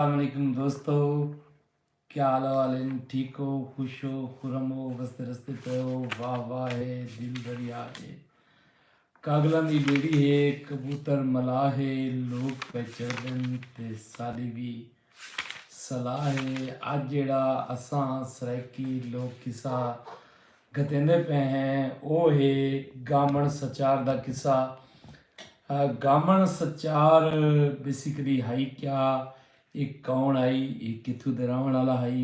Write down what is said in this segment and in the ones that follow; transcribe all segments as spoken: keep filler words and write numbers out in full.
السلام علیکم دوستو، کیا حال احوال ہن؟ ٹھیک ہو؟ خوش ہو؟ خرم ہو؟ وسدے رسدے پئے ہو؟ واہ واہ ہے، دل دریا ہے۔ کاگلاں دی ٻیڑی ہے، کبوتر ملاح ہے، لوک پئے چڑھدن تے ساݙی وی صلاح ہے۔ اڄ جیڑھا اساں سرائیکی لوک قصہ گھتیندے پئے ہیں، او ہے گامݨ سچار دا قصہ۔ گامݨ سچار بیسیکلی ہئی کیا؟ اے کون ہئی؟ اے کتھوں دے رہوݨ والا ہئی؟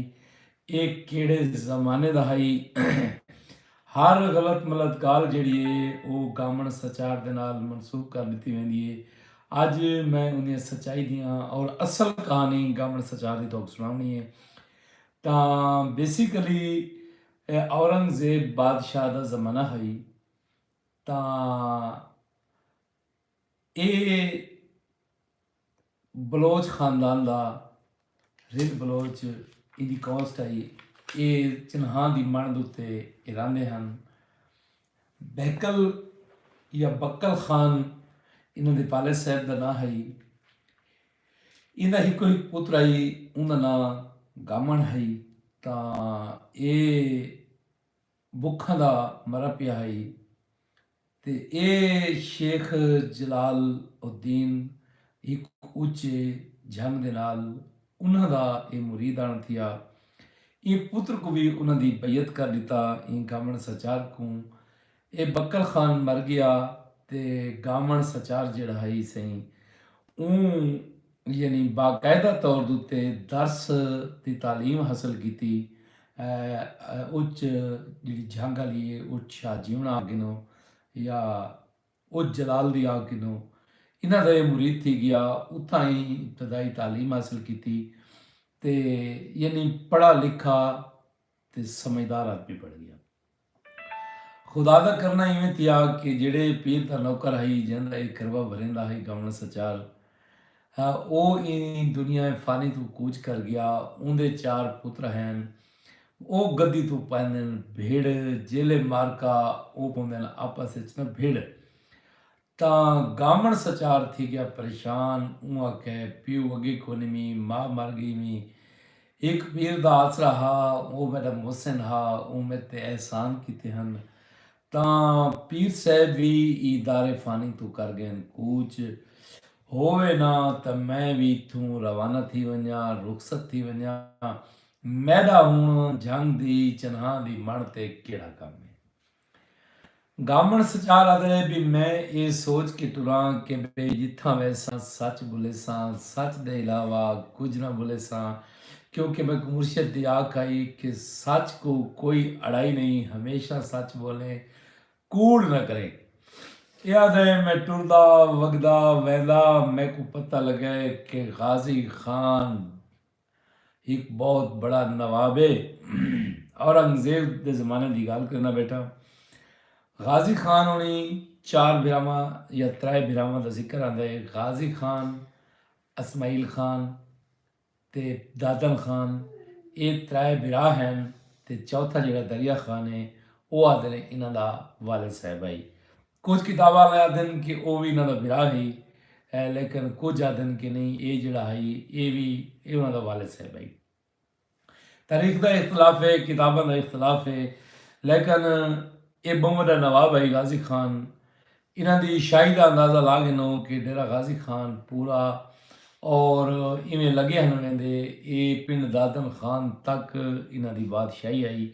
اے کیڑھے زمانے دا ہئی؟ ہر غلط ملط ڳالھ جیڑھی ہے او گامݨ سچار دے نال منسوب کر ݙتی ویندی ہے۔ اڄ میں انہاں سچائی دیاں اور اصل کہانی گامݨ سچار دی تہاکوں سݨاوݨی ہے۔ تاں بیسیکلی اورنگزیب بادشاہ دا زمانہ ہئی۔ تاں اے بلوچ خاندان دا، رند بلوچ ایندی کاسٹ ہئی۔ اے چنہاں دی مݨ دے اتے اے رہندے ہن۔ بہکل یا بکل خان انہاں دے والد صاحب دا ناں ہئی۔ ایندا ہکو ہک پتر ہئی، اوندا ناں گامݨ ہئی۔ تاں اے بکھاں دا مرا پیا ہئی تے اے شیخ جلال الدین ہک اچے جھنگ دے نال انہاں دا اے مرید آن تھیا۔ ایں پتر کوں وی انہاں دی بیعت کر ݙتا۔ ایں گامݨ سچار کوں اے بکل خان مر ڳیا تے گامݨ سچار جیڑھا ہئی سئیں اوں یعنی باقاعدہ طور دے اتے درس دی تعلیم حاصل کیتی۔ اچ جیڑھی جھنگ آلی ہے اچ شاہ جیوݨا آکھنوں یا اچ جلال دی آکھنوں، انہاں دا اے مرید تھی ڳیا۔ اتھاں ہی ابتدائی تعلیم حاصل کیتی تے یعنی پڑھا لکھا تے سمجھدار آدمی بݨ ڳیا۔ خدا دا کرنا ایویں تھیا کہ جیڑھے پیر دا نوکر ہئی، جیندا اے کروا بھریندا ہئی، گامݨ سچار، ہا، او ایں دنیا فانی توں کوچ کر ڳیا۔ اوندے چار پتر ہن۔ او گدی توں پہندن بھڑ، جیلے مارکا او پوندن آپس اچ نہ بھڑ۔ تاں گامݨ سچار تھی ڳیا پریشان۔ اوں آکھے، پیو اڳے کونیمی، ماء مر ڳئی می۔ ہک پیر دا آسرا ہا، او میݙا محسن ہا، اوں میݙے تے احسان کیتے ہن۔ تاں پیر صاحب وی ایں دار فانی توں کر ڳئن کوچ۔ ہووے نہ تاں میں وی اتھوں روانہ تھی ونڄاں، رخصت تھی ونڄاں۔ میݙا ہݨ جھنگ دی چنہاں دی مݨ تے کیڑھا کم ہے؟ گامݨ سچار آہدے بھی میں اے سوچ کے ٹراں کہ بھئی جتھاں ویساں سچ ٻولیساں، سچ دے علاوہ کجھ نہ ٻولیساں، کیونکہ میکوں مرشد دی آکھ ہئی کہ سچ کوں کوئی اڑائی نئیں، ہمیشہ سچ ٻولیں، کوڑ نہ کریں۔ اے آہدے میں ٹردا وگدا ویندا، میکوں پتہ لڳے کہ غازی خان ہک بہت بڑا نواب ہے۔ اورنگزیب دے زمانے دی ڳالھ کریندا ٻیٹھاں۔ غازی خان ہوݨی چار بھراواں یا ترائے بھراواں دا ذکر آندا ہے۔ غازی خان، اسماعیل خان تے دادن خان، اے ترائے بھرا ہن تے چوتھا جیڑھا دریا خان ہے، او آہدن انہاں دا والد صاحب ہئی۔ کجھ کتاباں آلے آہدن کہ او وی انہاں دا بھرا ہئی، اے لیکن کجھ آہدن کہ نئیں، اے جیڑھا ہئی اے وی اے انہاں دا والد صاحب ہئی۔ تاریخ دا اختلاف ہے، کتاباں دا اختلاف ہے، لیکن اے ٻہوں وݙا نواب ہئی غازی خان۔ انہاں دی شاہی دا اندازہ لا گھنو کہ ڈیرہ غازی خان پورا اور ایویں لڳے ہن ویندے اے پنڈ دادن خان تک انہاں دی بادشاہی ہئی۔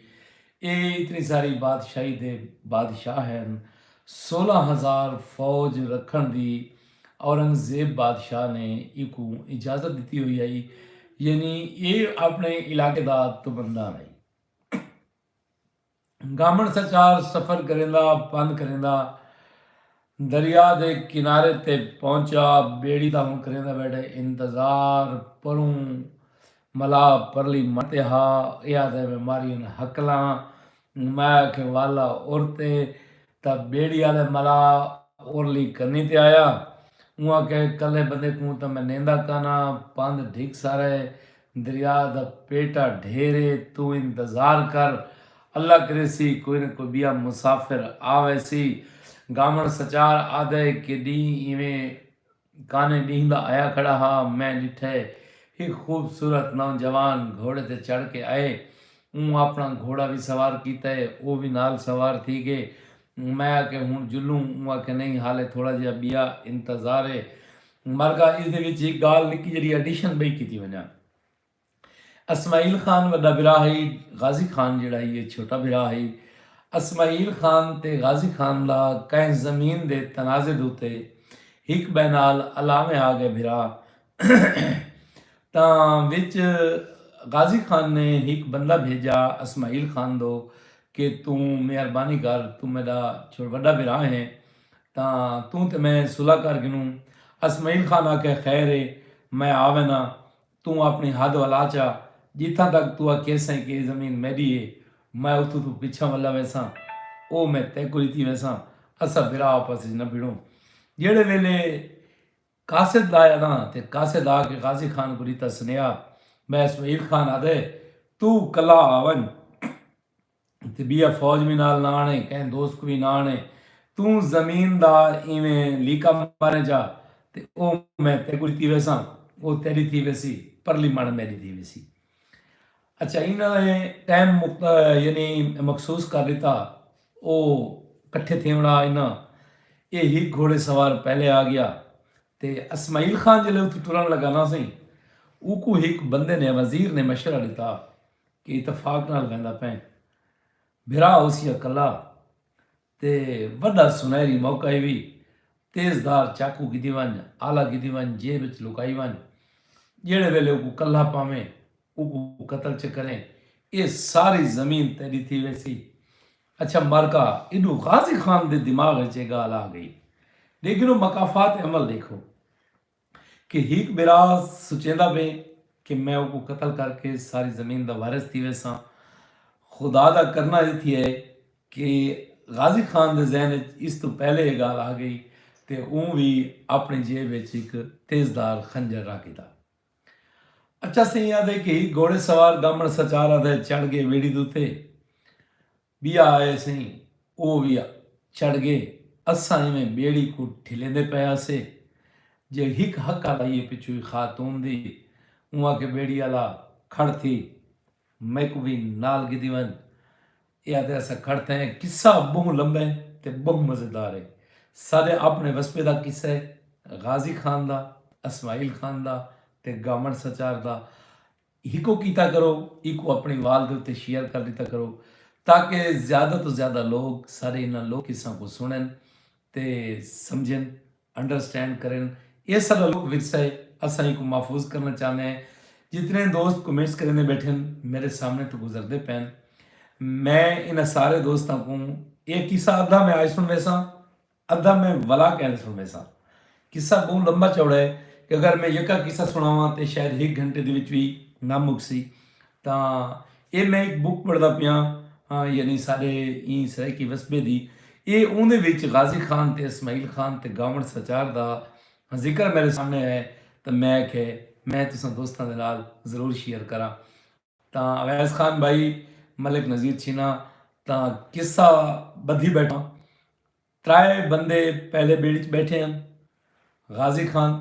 اے اتنی ساری بادشاہی دے بادشاہ ہن۔ سولہ ہزار فوج رکھݨ دی اورنگزیب بادشاہ نے ایکوں اجازت ݙتی ہوئی ہئی، یعنی اے اپݨے علاقے دا تمندان ہئی۔ گامݨ سچار سفر کریندا پندھ کریندا دریا دے کنارے تے پہنچا۔ ٻیڑی دا ہن کریندا ٻیٹھے انتظار۔ پروں ملاح پرلی مݨ تے ہا۔ اے آہدے میں ماریاں ہکلاں۔ میں آکھے والا ارتے تاں ٻیڑی آلے ملاح ارلی کنی تے آیا۔ اوں آکھے کلھے بندے کوں تاں میں نیندا کاناں۔ پندھ ڈھک سارے، دریا دا پیٹا ڈھیر ہے، توں انتظار کر، اللہ کریسی کوئی نہ کوئی ٻیا مسافر آ ویسی۔ گامݨ سچار آہدے کہ ݙینہہ ایویں کانے ݙینہہ دا آیا کھڑا ہا۔ میں ݙٹھے خوبصورت نوجوان گھوڑے تے چڑھ کے آئے۔ اوں اپݨا گھوڑا وی سوار کیتا ہے، او وی نال سوار تھی ڳئے۔ میں آکھیا ہݨ جلوں؟ اوں آکھیا نہیں، حالے تھوڑا جیہا ٻیا انتظار ہے۔ مرگا اس دے وچ ہک ڳالھ نکی جیہڑی ایڈیشن ٻئی کیتی ونڄاں۔ اسماعیل خان وݙا بھرا ہئی، غازی خان جیہڑا ہئی اے چھوٹا بھرا ہئی۔ اسماعیل خان تے غازی خان دا کہیں زمین دے تنازعے دے اتے ہک ٻئے نال الاویں آ ڳئے بھرا۔ تاں وچ غازی خان نے ہک بندہ بھیجا اسماعیل خان دو کہ توں مہربانی کر، توں میݙا چھوڑ وݙا بھرا ہیں، تاں توں تے میں صلح کر گھنوں۔ اسماعیل خان آکھے خیر ہے، میں آ وینداں، توں اپݨی حد ولا چا، جتھاں تک توں آکھیسیں کہ اے زمین میݙی ہے، میں اتھوں توں پچھاں ولا ویساں، او میں تیکوں ݙتی ویساں، اساں بھرا آپس وچ نہ بھڑوں۔ جیڑھے ویلے قاصد آیا نا تے قاصد آ کے غازی خان کوں ݙتا سنیہا، میں اسماعیل خان آدھے، توں کلا آ ونڄ تے ٻیا فوج وی نال نہ آنے، کہیں دوست کوں وی نہ آنے، توں زمین دا ایویں لیکا ماریں چا تے او میں تیکوں ݙتی ویساں، او تیݙی تھی ویسی، پرلی مݨ میݙی تھی ویسی۔ اچھا، انہاں نے ٹائم مخت- یعنی مخصوص کر ݙتا، او کٹھے تھیوݨا انہاں۔ اے ہک گھوڑے سوار پہلے آ ڳیا تے اسماعیل خان جلے اتھوں ٹرݨ لڳا نا سئیں، اوکوں ہک بندے نے، وزیر نے مشورہ ݙتا کہ اتفاق نال ویندا پئیں، بھرا ہوسی اکلا تے وݙا سنہری موقع ہیوی، تیز دھار چاقو گھدی ونڄ، آلا گھدی ونڄ، جیب وچ لکائی ونڄ، جیڑھے ویلے اوکوں کلہا پاویں، اوکوں قتل چ کریں، اے ساری زمین تیݙی تھی ویسی۔ اچھا مرکا، ایݙو غازی خان دے دماغ وچ اے ڳالھ آ ڳئی۔ لیکن او مکافات عمل ݙیکھو کہ ہک بھرا سوچیندا پئے کہ میں اوکوں قتل کر کے ساری زمین دا وارث تھی ویساں۔ خدا دا کرنا اے تھیا ہے کہ غازی خان دے ذہن وچ اس توں پہلے اے ڳالھ آ ڳئی تے اوں وی اپݨی جیب وچ ہک تیزدھار خنجر رکھ گھدا۔ اچھا سئیں آدھے کہ ہک گھوڑے سوار گامݨ سچار آدھے چڑھ ڳئے ٻیڑی دے اتے۔ ٻیا آئے سئیں، او وی چڑھ ڳئے۔ اساں ایویں ٻیڑی کوں ٹھلیندے پئے ہاسے، جے ہک ہک آئی اے پچھوں ہی خاتون دی، اوں آکھے ٻیڑی آلا کھڑ تھی، میکوں وی نال گھدی ونڄ۔ اے آدھے اساں کھڑ تھئے ہیں۔ قصہ ٻہوں لمبا ہے تے ٻہوں مزیدار ہے۔ ساݙے اپݨے وسبے دا قصہ ہے، غازی خان دا، اسماعیل خان دا تے گامݨ سچار دا۔ ہکو کیتا کرو، ایکوں اپݨی وال دے اتے شیئر کر ݙتا کرو تاکہ زیادہ توں زیادہ لوگ ساݙے انہاں لوک قصاں کوں سݨن تے سمجھن، انڈرسٹینڈ کرن۔ اے ساݙا لوک ورثہ ہے، اساں ایکوں محفوظ کرݨا چاہندے ہیں۔ جتنے دوست کمنٹس کریندے ٻیٹھن، میݙے سامݨے توں گزردے پئن، میں انہاں سارے دوستاں کوں اے قصہ ادھا میں آج سݨ ویساں، ادھا میں ولا کہندے سݨ ویساں۔ قصہ ٻہوں لمبا چوڑا ہے کہ اگر میں یکا قصہ سݨاواں تے شاید ہک گھنٹے دے وچ وی نہ مکسی۔ تاں اے میں ہک بک پڑھدا پیاں، آ، یعنی ساݙے ایں سرائیکی وسبے دی، اے اوندے وچ غازی خان تے اسماعیل خان تے گامݨ سچار دا ذکر میݙے سامݨے آئے تاں میں آکھے میں تساں دوستاں دے نال ضرور شیئر کراں۔ تاں اویس خان بھائی، ملک نذیر چھینا، تاں قصہ ٻدھی ٻیٹھاں۔ ترائے بندے پہلے ٻیڑی چ ٻیٹھے ہن، غازی خان،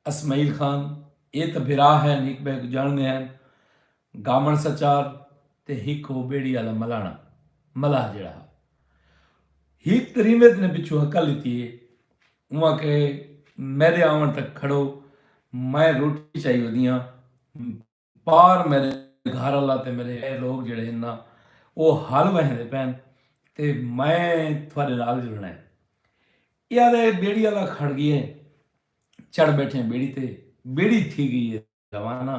اسماعیل خان، اے تاں بھرا ہن، ہک ٻئے کوں ڄاݨدے ہن، گامݨ سچار تے ہک او ٻیڑی آلا ملاݨا، ملاح جیڑھا ہا۔ ہک تریمت نے پچھوں ہکل ݙتی ہے، اوں آکھے میݙے آوݨ تک کھڑو، میں روٹی چائی ودیاں۔ پار میݙے گھر آلا تے میݙے اے لوگ جیڑھے ہن نا، او ہل وہندے پئن تے میں تہاݙے نال جلݨا ہے۔ اے آدھے ٻیڑی آلا کھڑ ڳئے، چڑھ ٻیٹھے ٻیڑی تے، ٻیڑی تھی ڳئی ہے روانہ۔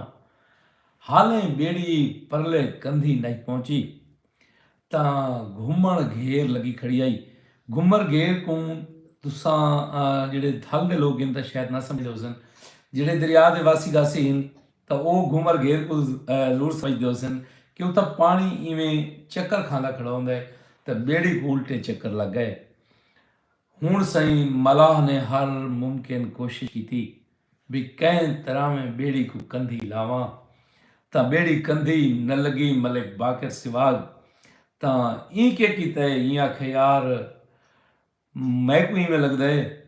حالیں ٻیڑی پرلے کندھی نئیں پہنچی تاں گھمݨ گھیر لڳی کھڑی ہئی۔ گھمر گھیر کوں تساں، آ، جیڑھے تھل دے لوگ ہن تاں شاید نہ سمجھدے ہوسن، جیڑھے دریا دے واسی گاسی ہن تاں او گھمر گھیر کوں، آ، ضرور سمجھدے ہوسن کہ اتھاں پاݨی ایویں چکر کھاندا کھڑا ہوندا ہے تاں ٻیڑی کوں الٹے چکر لڳ ڳئے۔ ہݨ سئیں ملاح نے ہر ممکن کوشش کیتی بھئی کہیں طرح میں ٻیڑی کوں کندھی لاواں تاں ٻیڑی کندھی نہ لڳی۔ ملک باقر سواڳ تاں ایں کے کیتا ہے؟ ایں آکھے یار میکوں ایویں لڳدا ہے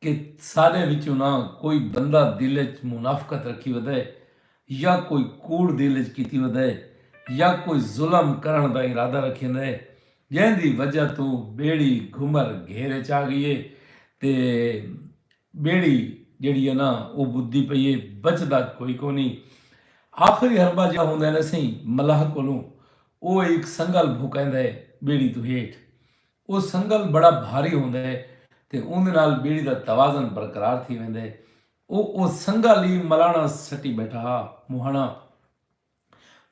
کہ ساݙے وچوں نہ کوئی بندہ دل اچ منافقت رکھی ودے، یا کوئی کوڑ دل اچ کیتی ودے، یا کوئی ظلم کرݨ دا ارادہ رکھیندے، جیندی وجہ توں ٻیڑی گھمر گھیر اچ آ ڳئی ہے تے ٻیڑی جیڑھی ہے نا، او ٻدھی پئی ہے، بچدا کوئی کونی۔ آخری حربہ جیڑھا ہوندا ہے نا سئیں ملاح کولوں، او ہک سنگل بھکیندا ہے ٻیڑی توں ہیٹھ۔ او سنگل بڑا بھاری ہوندا ہے تے اوندے نال ٻیڑی دا توازن برقرار تھی ویندا ہے۔ او او سنگل ای ملاݨا سٹی ٻیٹھا ہا۔ موہݨا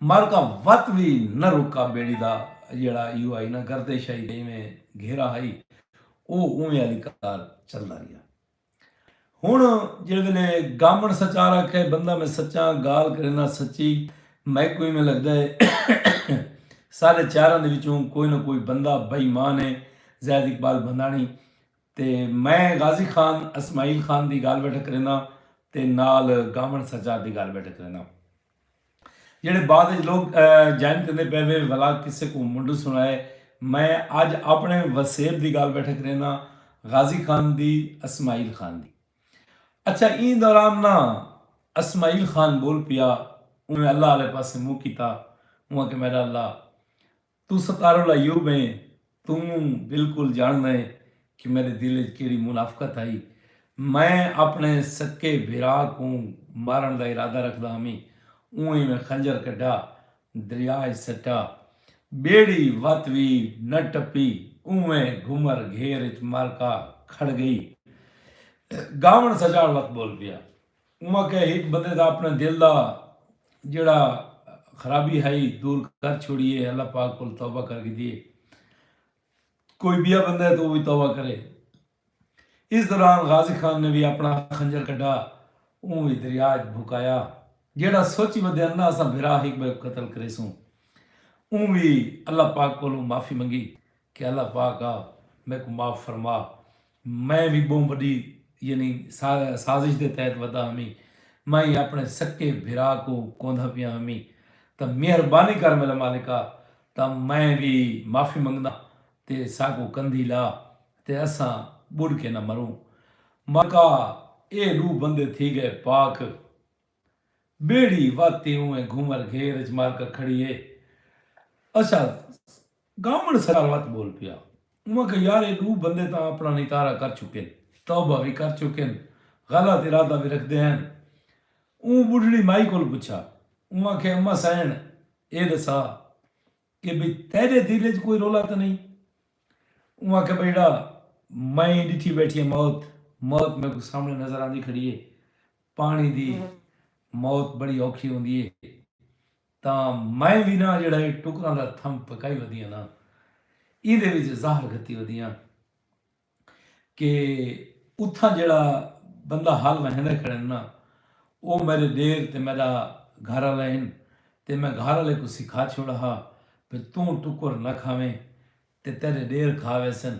مر کا وت وی نہ رکا ٻیڑی دا، جیڑھا ایہو ہئی نہ گردش ہئی تے ایویں گھیرا ہئی، او اونویں آلی کار چلدا رہیا۔ ہݨ جیڑھے ویلے گامݨ سچار آکھے، بندہ میں سچاں، ڳالھ کرینداں سچی، میکوں ایویں لڳدا ہے ساݙے چاراں دے وچوں کوئی نہ کوئی بندہ بے ایمان ہے۔ زید اقبال بھنداݨی، تے میں غازی خان اسماعیل خان دی ڳالھ ٻیٹھا کرینداں تے نال گامݨ سچار دی ڳالھ ٻیٹھا کرینداں۔ جیڑھے بعد اچ لوگ جوائن کریندے پئے وے، ولا کسے کوں منڈو سݨائے۔ میں اڄ اپݨے وسیب دی ڳالھ ٻیٹھا کرینداں، غازی خان دی، اسماعیل خان دی۔ اچھا، ایں دوران نہ اسماعیل خان ٻول پیا۔ اونویں اللہ آلے پاسے منہ کیتا۔ اوں آکھیا میݙا اللہ، توں ستارالعیوب ہیں، توں بالکل ڄاݨدا ہیں کہ میݙے دل اچ کیڑھی منافقت ہئی۔ میں اپݨے سکے بھرا کوں مارݨ دا ارادہ رکھدا ہمی۔ اونویں میں خنجر کڈھا، دریا اچ سٹا۔ ٻیڑی وت وی نہ ٹپی، اونویں گھمر گھیر اچ مر کا کھڑ ڳئی۔ گامݨ سچار وت ٻول پیا۔ اوں آکھیا ہک بندے دا اپݨے دل دا جیڑھا خرابی ہئی دور کر چھوڑی ہے، اللہ پاک کول توبہ کر گھدی ہے۔ کوئی ٻیا بندہ ہے تو او وی توبہ کرے۔ اس دوران غازی خان نے وی اپݨا خنجر کڈھا، اوں وی دریا اچ بھکایا۔ جیڑھا سوچی ودے ہن نہ اساں بھرا ہک ٻئے کوں قتل کریسوں۔ اوں وی اللہ پاک کولوں معافی منگی کہ اللہ پاک آ، میکوں معاف فرما۔ میں وی ٻہوں وݙی یعنی سا- سازش دے تحت ودا ہمی۔ میں اپݨے سکے بھرا کوں کوندا پیا ہمی، تاں مہربانی کر میݙا مالکا، تاں میں وی معافی منگداں تے ساکوں کندھی لا تے اساں ٻݙ کے نہ مروں۔ مالکا، اے ݙو بندے تھی ڳئے پاک۔ ٻیڑی وت تے اونویں گھمر گھیر اچ مر کا کھڑی ہے۔ اچھا، گامݨ سچار وت ٻول پیا۔ اوں آکھیا یار، اے ݙو بندے تاں اپݨا نتارا کر چکن، توبہ وی کر چکن، غلط ارادہ وی رکھدے ہن۔ اوں ٻڈھڑی مائی کول پچھا۔ اوں آکھیا اماں سئیݨ، اے ݙسا کہ بھئی تیݙے دل اچ کوئی رولا تاں نئیں؟ اوں آکھیا بھئیڑا، میں ݙٹھی ٻیٹھی ہاں موت، موت میکوں سامݨے نظر آندی کھڑی ہے۔ پاݨی دی موت بڑی اوکھی ہوندی ہے۔ تاں میں وی نہ جیڑھا اے ٹکراں دا تھم پکائی ودی ہاں نہ، ایندے وچ زہر گھتی ودی ہاں کہ اتھاں جیڑھا بندہ حل وہیندے کھڑن نہ، او میݙے ݙیر تے میݙا گھر آلا ہن، تے میں گھر آلے کوں سکھا چھوڑا ہا بھئی توں ٹکر نہ کھاویں، تے تیݙے ݙیر کھا ویسن،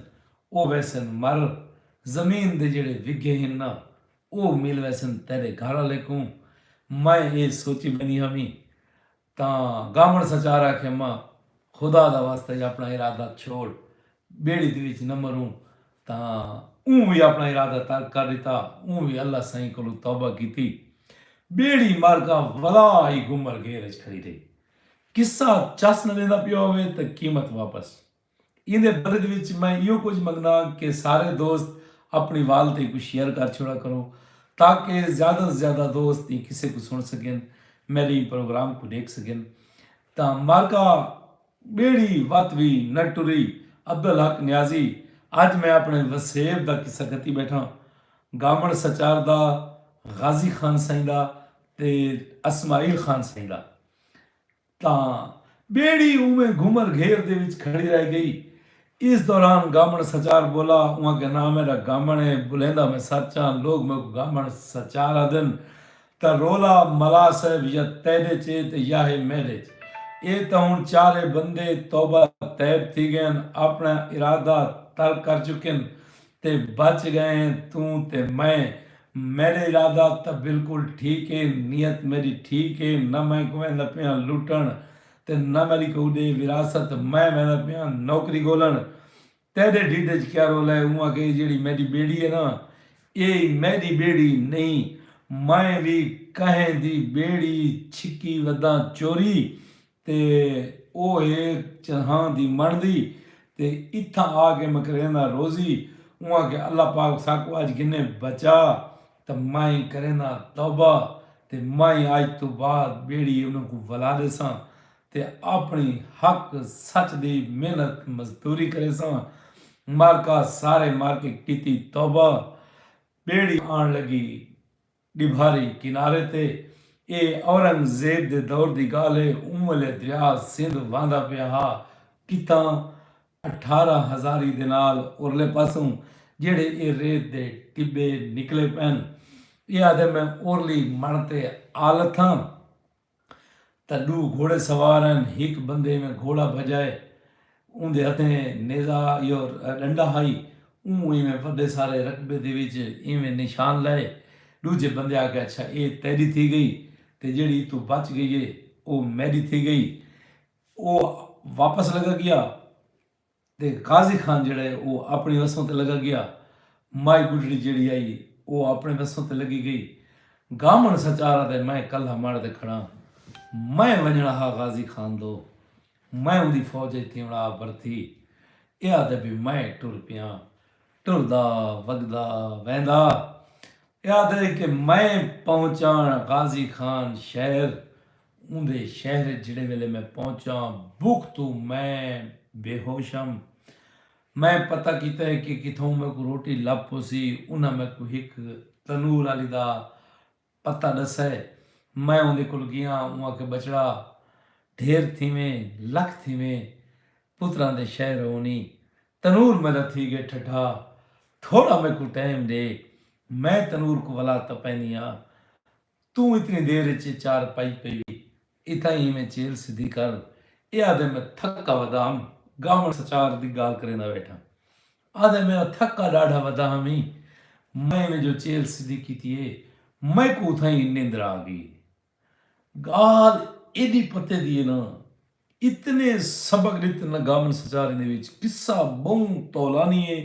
او ویسن مر۔ زمین دے جیڑھے وگھے ہن نہ، او مل ویسن تیݙے گھر آلے کوں۔ میں اے سوچی ٻیٹھی ہامی تاں گامݨ سچار آکھے، اماں خدا دا واسطہ اے اپݨا ارادہ چھوڑ، ٻیڑی دے وچ نہ مروں۔ تاں اوں وی اپݨا ارادہ ترک کر ݙتا۔ اوں وی اللہ سئیں کولوں توبہ کیتی۔ ٻیڑی مر کا ولا ای گھمر گھیر اچ کھڑی رہی۔ قصہ چس نہ ݙیندا پیا ہووے تاں قیمت واپس۔ ایندے بدلے وچ میں ایہو کجھ منگداں کہ سارے دوست اپݨی وال تے کوں شیئر کر چھوڑا کرو، تاکہ زیادہ توں زیادہ دوست ایں قصے کوں سݨ سڳن، میݙے ایں پروگرام کوں ݙیکھ سڳن۔ تاں مارکا ٻیڑی وت وی نہ ٹری۔ عبدالحق نیازی، اڄ میں اپݨے وسیب دا قصہ گھتی ٻیٹھاں، گامݨ سچار دا، غازی خان سئیں دا تے اسماعیل خان سئیں دا۔ تاں ٻیڑی اونویں گھمر گھیر دے وچ کھڑی رہ ڳئی۔ اس دوران گامݨ سچار ٻولا، اوں آکھیا نہ میݙا گامݨ ہے، ٻلیندا میں سچ آں، لوک میکوں گامݨ سچار آہدن۔ تاں رولا ملا صاحب یا تیݙے چ ہے تے یا ہے میݙے چ۔ اے تاں ہݨ چارے بندے توبہ تائب تھی ڳئن، اپݨا ارادہ ترک کر چکن۔ تے بچ ڳئے ہیں توں تے میں۔ میݙے ارادہ تاں بالکل ٹھیک ہے، نیت میݙی ٹھیک ہے، نہ میں کوں ویندا پیاں لٹݨ تے نہ میݙی کوئی ݙے وراثت، میں ویندا پیاں نوکری ڳولݨ۔ تیݙے ڈھڈ اچ کیا رولا ہے؟ اوں آکھیا اے جیڑھی میݙی ٻیڑی ہے نا، اے میݙی ٻیڑی نئیں، میں وی کہیں دی ٻیڑی چھکی وداں چوری۔ تے او ہے چرہاں دی مݨ دی، تے اتھاں آ کے میں کرینداں روزی۔ اوں آکھیا اللہ پاک ساکوں اڄ گھنے بچا، تاں میں کرینداں توبہ، تے میں اڄ توں بعد ٻیڑی انہاں کوں ولا ݙیساں، تے اپݨی حق سچ دی محنت مزدوری کریساں۔ مارکا سارے مار کے کیتی توبہ، ٻیڑی آن لگی ڈبھاری کنارے تے۔ اے اورنگزیب دے دور دی گالھ ہے۔ اوں ویلے دریا سندھ واندا پیا ہا۔ کتھاں اٹھارہ ہزاری دے نال اورلے پاسوں جیڑھے اے ریت دے ٹبے نکلے پئن۔ اے آدھے میں اورلی مݨ تے آ لتھاں تاں ݙو گھوڑے سوار ہن۔ ہک بندے میں گھوڑا بھڄائے، اوندے ہتھیں نیزہ یا ڈنڈا ہئی۔ اوں ایویں وݙے سارے رقبے دے وچ ایویں نشان لائے۔ ݙوجھے بندے آکھیا اچھا اے تیݙی تھی ڳئی، تے جیڑھی اتوں بچ ڳئی ہے او میݙی تھی ڳئی۔ او واپس لڳا ڳیا تے غازی خان جیڑھا ہے او اپݨی وسوں تے لڳا ڳیا۔ مائی ٻڈھڑی جیڑھی ہئی او اپݨے وسوں تے لڳی ڳئی۔ گامݨ سچار آہدے میں کلھا ماڑے تے کھڑاں، میں ونڄݨا ہا غازی خان دو، میں اوندی فوج اچ تھیوݨا ہا بھرتی۔ اے آہدے بھئی میں ٹر پیاں۔ ٹردا وڳدا ویندا۔ اے آہدے کہ میں پہنچاں غازی خان شہر۔ اوندے شہر اچ جیڑھے ویلے میں پہنچاں بکھ توں میں بے ہوش ہم۔ میں پتہ کیتا ہے کہ کتھوں میکوں روٹی لبھ پوسی۔ انہاں میکوں ہک تنور آلی دا پتہ ݙسائے۔ میں اوندے کول ڳیاں۔ اوں آکھے ٻچڑا ڈھیر تھیویں لکھ تھیویں، پتراں دے شہر ہونی۔ تنور میݙا تھی ڳئے ٹھڈھا، تھوڑا میکوں ٹائم ݙے، میں تنور کوں ولا تپیندی ہاں۔ توں اتنی دیر اچ چارپائی پئی اتھاں ایویں چیل سدھی کر۔ اے آہدے میں تھکا ودا ہم۔ گامݨ سچار دی ڳالھ کریندا ویٹھاں۔ آہدے میں تھکا ݙاڈھا ودا ہمی۔ میں ایویں جو چیل سدھی کیتی ہے، میکوں اتھاں ای نندر آ ڳئی۔ ڳالھ ایݙی پتے دی ہے نا، اتنے سبق ݙتے نا گامݨ سچار ایندے وچ۔ قصہ ٻہوں طولانی ہے۔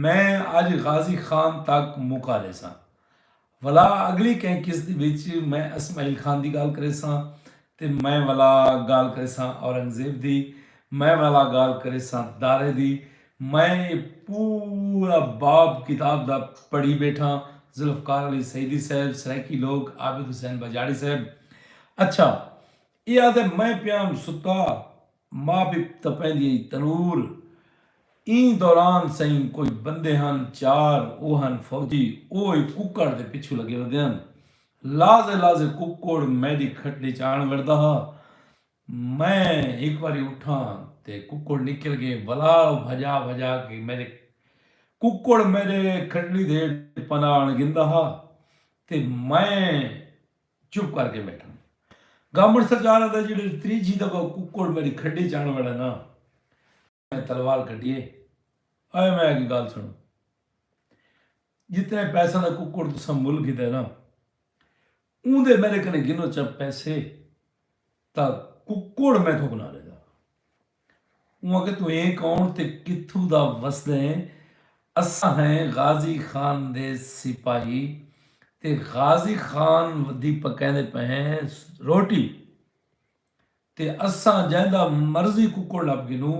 میں اڄ غازی خان تک مکا ݙیساں۔ ولا اڳلی کہیں قسط وچ میں اسماعیل خان دی ڳالھ کریساں، تے میں ولا ڳالھ کریساں اورنگزیب دی، میں ولا ڳالھ کریساں دارے دی۔ میں اے پورا باب کتاب دا پڑھی ٻیٹھاں۔ ذوالفقار علی سعیدی صاحب، سرائیکی لوک، عابد حسین بجاڑی صاحب۔ اچھا، اے آہدے میں پیام ستا، ماء پی تپیندی ہئی تنور۔ ایں دوران سئیں کوئی بندے ہن چار، او ہن فوجی، او ہک ککڑ دے پچھوں لڳے ودے ہن۔ لازے لازے ککڑ میݙی کھٹڑی چ آݨ وڑدا ہا۔ میں ہک واری اٹھاں تے ککڑ نکل ڳئے، ولا او بھڄا بھڄا کے میݙے ککڑ میݙے کھٹڑی دے ہیٹھ پناہ آݨ گھندا ہا تے میں چپ کر کے ٻیٹھاں۔ گامݨ سچار آہدا جیڑھے تریجھی دفعہ ککڑ میݙی کھٹڑی چ آݨ وڑے نا، میں تلوار کڈھیے، اے میں اڳے ڳالھ سݨو، جتنے پیساں دا ککڑ تساں مل گھدا ہے نا، اوندے میݙے کنے گھنو چا پیسے تاں ککڑ میکوں بنا ݙیدا۔ اوں آکھیا توں اے کون تے کتھوں دا وسدیں؟ اساں ہیں غازی خان دے سپاہی تے غازی خان دی پکیندے پئے ہیں روٹی، تے اساں جیندا مرضی ککڑ لبھ گھنوں،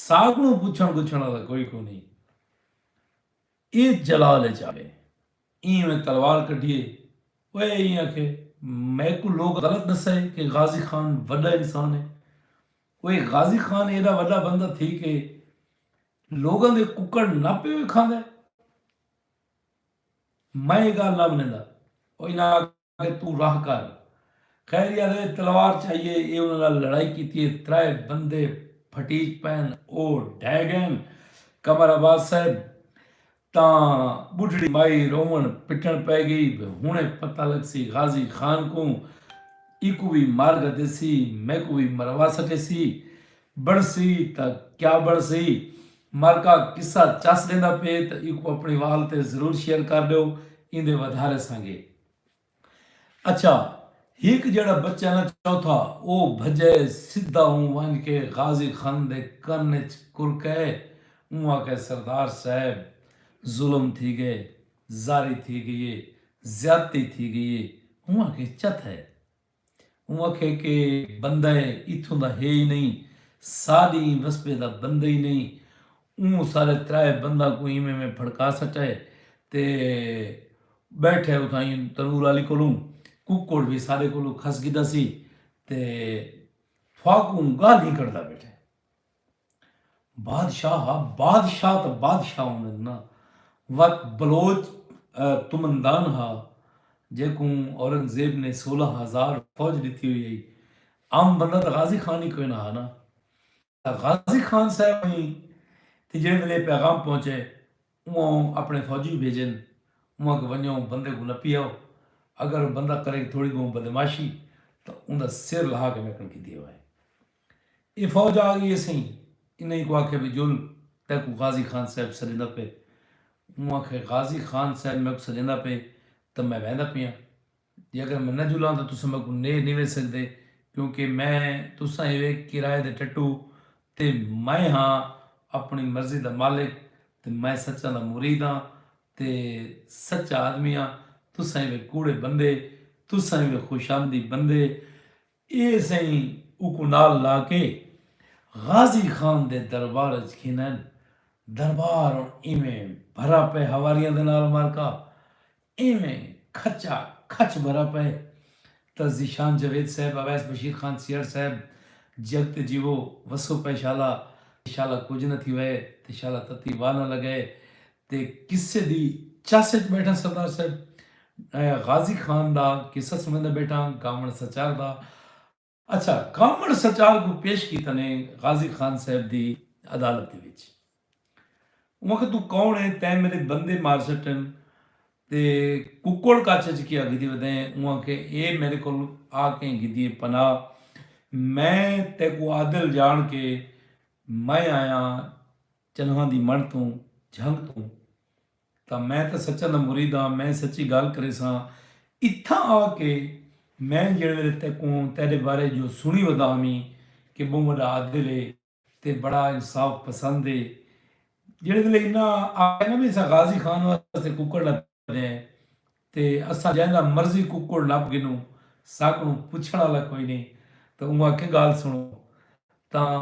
ساکوں پچھݨ گچھݨ آلا کوئی کونی۔ اے جلال اچ آوے۔ ایں میں تلوار کڈھیے۔ اوئے ایں آکھے، میکوں لوک غلط ݙسائے کہ غازی خان وݙا انسان ہے۔ اوئے غازی خان ایݙا وݙا بندہ تھی کے لوکاں دے ککڑ نہ پے کھاندا ہے؟ میں اے ڳالھ نہ منیندا۔ او انہاں آکھے توں راہ کر۔ خیر یار اے تلوار چائی اے، اے انہاں نال لڑائی کیتی اے، ترائے بندے پھٹیج پئن، او ڈھہہ ڳئن۔ قمر عباس صاحب تاں ٻڈھڑی مائی رووݨ پٹݨ پئے ڳئی، بھئی ہݨے پتہ لڳسی غازی خان کوں، ایکوں وی مار گھدیسی، میکوں وی مروا سٹیسی، بݨسی تاں کیا بݨسی۔ مارکا قصہ چس ݙیندا پئے تاں ایکوں اپݨی وال تے ضرور شیئر کر ݙیو، ایندے ودھارے سانگے۔ اچھا، ہک جیڑھا بچہ نہ چوتھا، او بھڄے سدھا اوں ونڄ کے غازی خان دے کن اچ کرکئے، اوں آکھے، سردار صاحب، ظلم تھی ڳئے، زاری تھی گئی ہے، زیادتی تھی گئی ہے۔ اوں آکھے چت ہے۔ اوں آکھے کہ بندہ ہے اتھوں دا ہے ہی نہیں، ساڈی وسبے دا بندہ ہی نہیں۔ اوں سارے ترائے بندہ کوں ایویں میں پھڑکا سٹائے تے بیٹھے اتھائیں تنور آلی کولوں۔ ککڑ وی ساڈے کولوں کھس گھدا سی تے تھاکوں گالھیں کڈھدا بیٹھے۔ بادشاہ ہا، بادشاہ تاں بادشاہ ہوندن نا۔ وت بلوچ تمندان ہا، جیکوں اورنگزیب نے سولہ ہزار فوج ڈتی ہوئی ہئی۔ عام بندہ تاں غازی خان ہی کوئی نہ ہا نا۔ تاں غازی خان صاحب ہی تے جیڑھے ویلے پیغام پہنچے، اوں اپنے فوجی بھیجن، اوں کہ ونجو بندے کوں نپی آؤ۔ اگر بندہ کرے تھوڑی بہوں بدمعاشی تاں اوندا سر لہا کے میکن کیتی ہوئے۔ اے فوج آ گئی ہے سئیں۔ انہیں کو آکھیا بھی جل، تیکوں غازی خان صاحب سڈیندا پے۔ اوں آکھے غازی خان صاحب میکوں سڈیندا پے تاں میں ویندا پیاں۔ جے اگر میں نہ جلاں تاں تساں میکوں نیڑ نہیں ویچ سکدے، کیونکہ میں تساں ایوے کرائے دے ٹٹو تے میں ہاں اپنی مرضی دا مالک تے میں سچاں دا مرید ہاں تے سچا آدمی ہاں۔ تساں ایوے کوڑے بندے، تساں ایوے خوش آمدی بندے۔ اے سئیں اوکوں نال لا کے غازی خان دے دربار اچ گھنن۔ دربار ہن ایویں بھرا پئے ہواریاں دے نال مارکا، ایویں کھچا کھچ بھرا پئے تاں ذیشان جاوید صاحب، اویس بشیر خان سیہڑ صاحب، جگ تے جیوو، وسو پئے شالا، شالا کجھ نہ تھیوئے تے شالا تتی واہ نہ لگئے۔ تے قصے دی چس اچ بیٹھاں سردار صاحب، غازی خان دا قصہ سنڑیندا بیٹھاں، گاوݨ سچار دا۔ اچھا، گاوݨ سچار کوں پیش کیتا نے غازی خان صاحب دی عدالت دے وچ۔ اوں آکھیا توں کون ہے؟ تیں میڈے بندے مار سٹن تے ککڑ کچ اچ کیا گھدی ودیں؟ اوں آکھیا اے میڈے کول آ کیں گھدی ہے پناہ۔ میں تیکوں عادل جان کے میں آیاں چنہاں دی منڑ توں، جھنگ توں۔ تاں میں تاں سچاں دا مرید ہاں، میں سچی گالھ کریساں۔ اتھاں آ کے میں جیڑھے ویلے تیکوں تیڈے بارے جو سنڑی ودا ہمی کہ بہوں وڈا عادل ہے تے بڑا انصاف پسند ہے، جیڑھے ویلے انہاں آکھیا نا بھی اساں غازی خان واسطے ککڑ نہ پدے ہیں تے اساں جیندا مرضی ککڑ نپ گھنوں، ساکوں پچھن والا کوئی نہیں۔ تاں اوں آکھیا گالھ سنڑو، تاں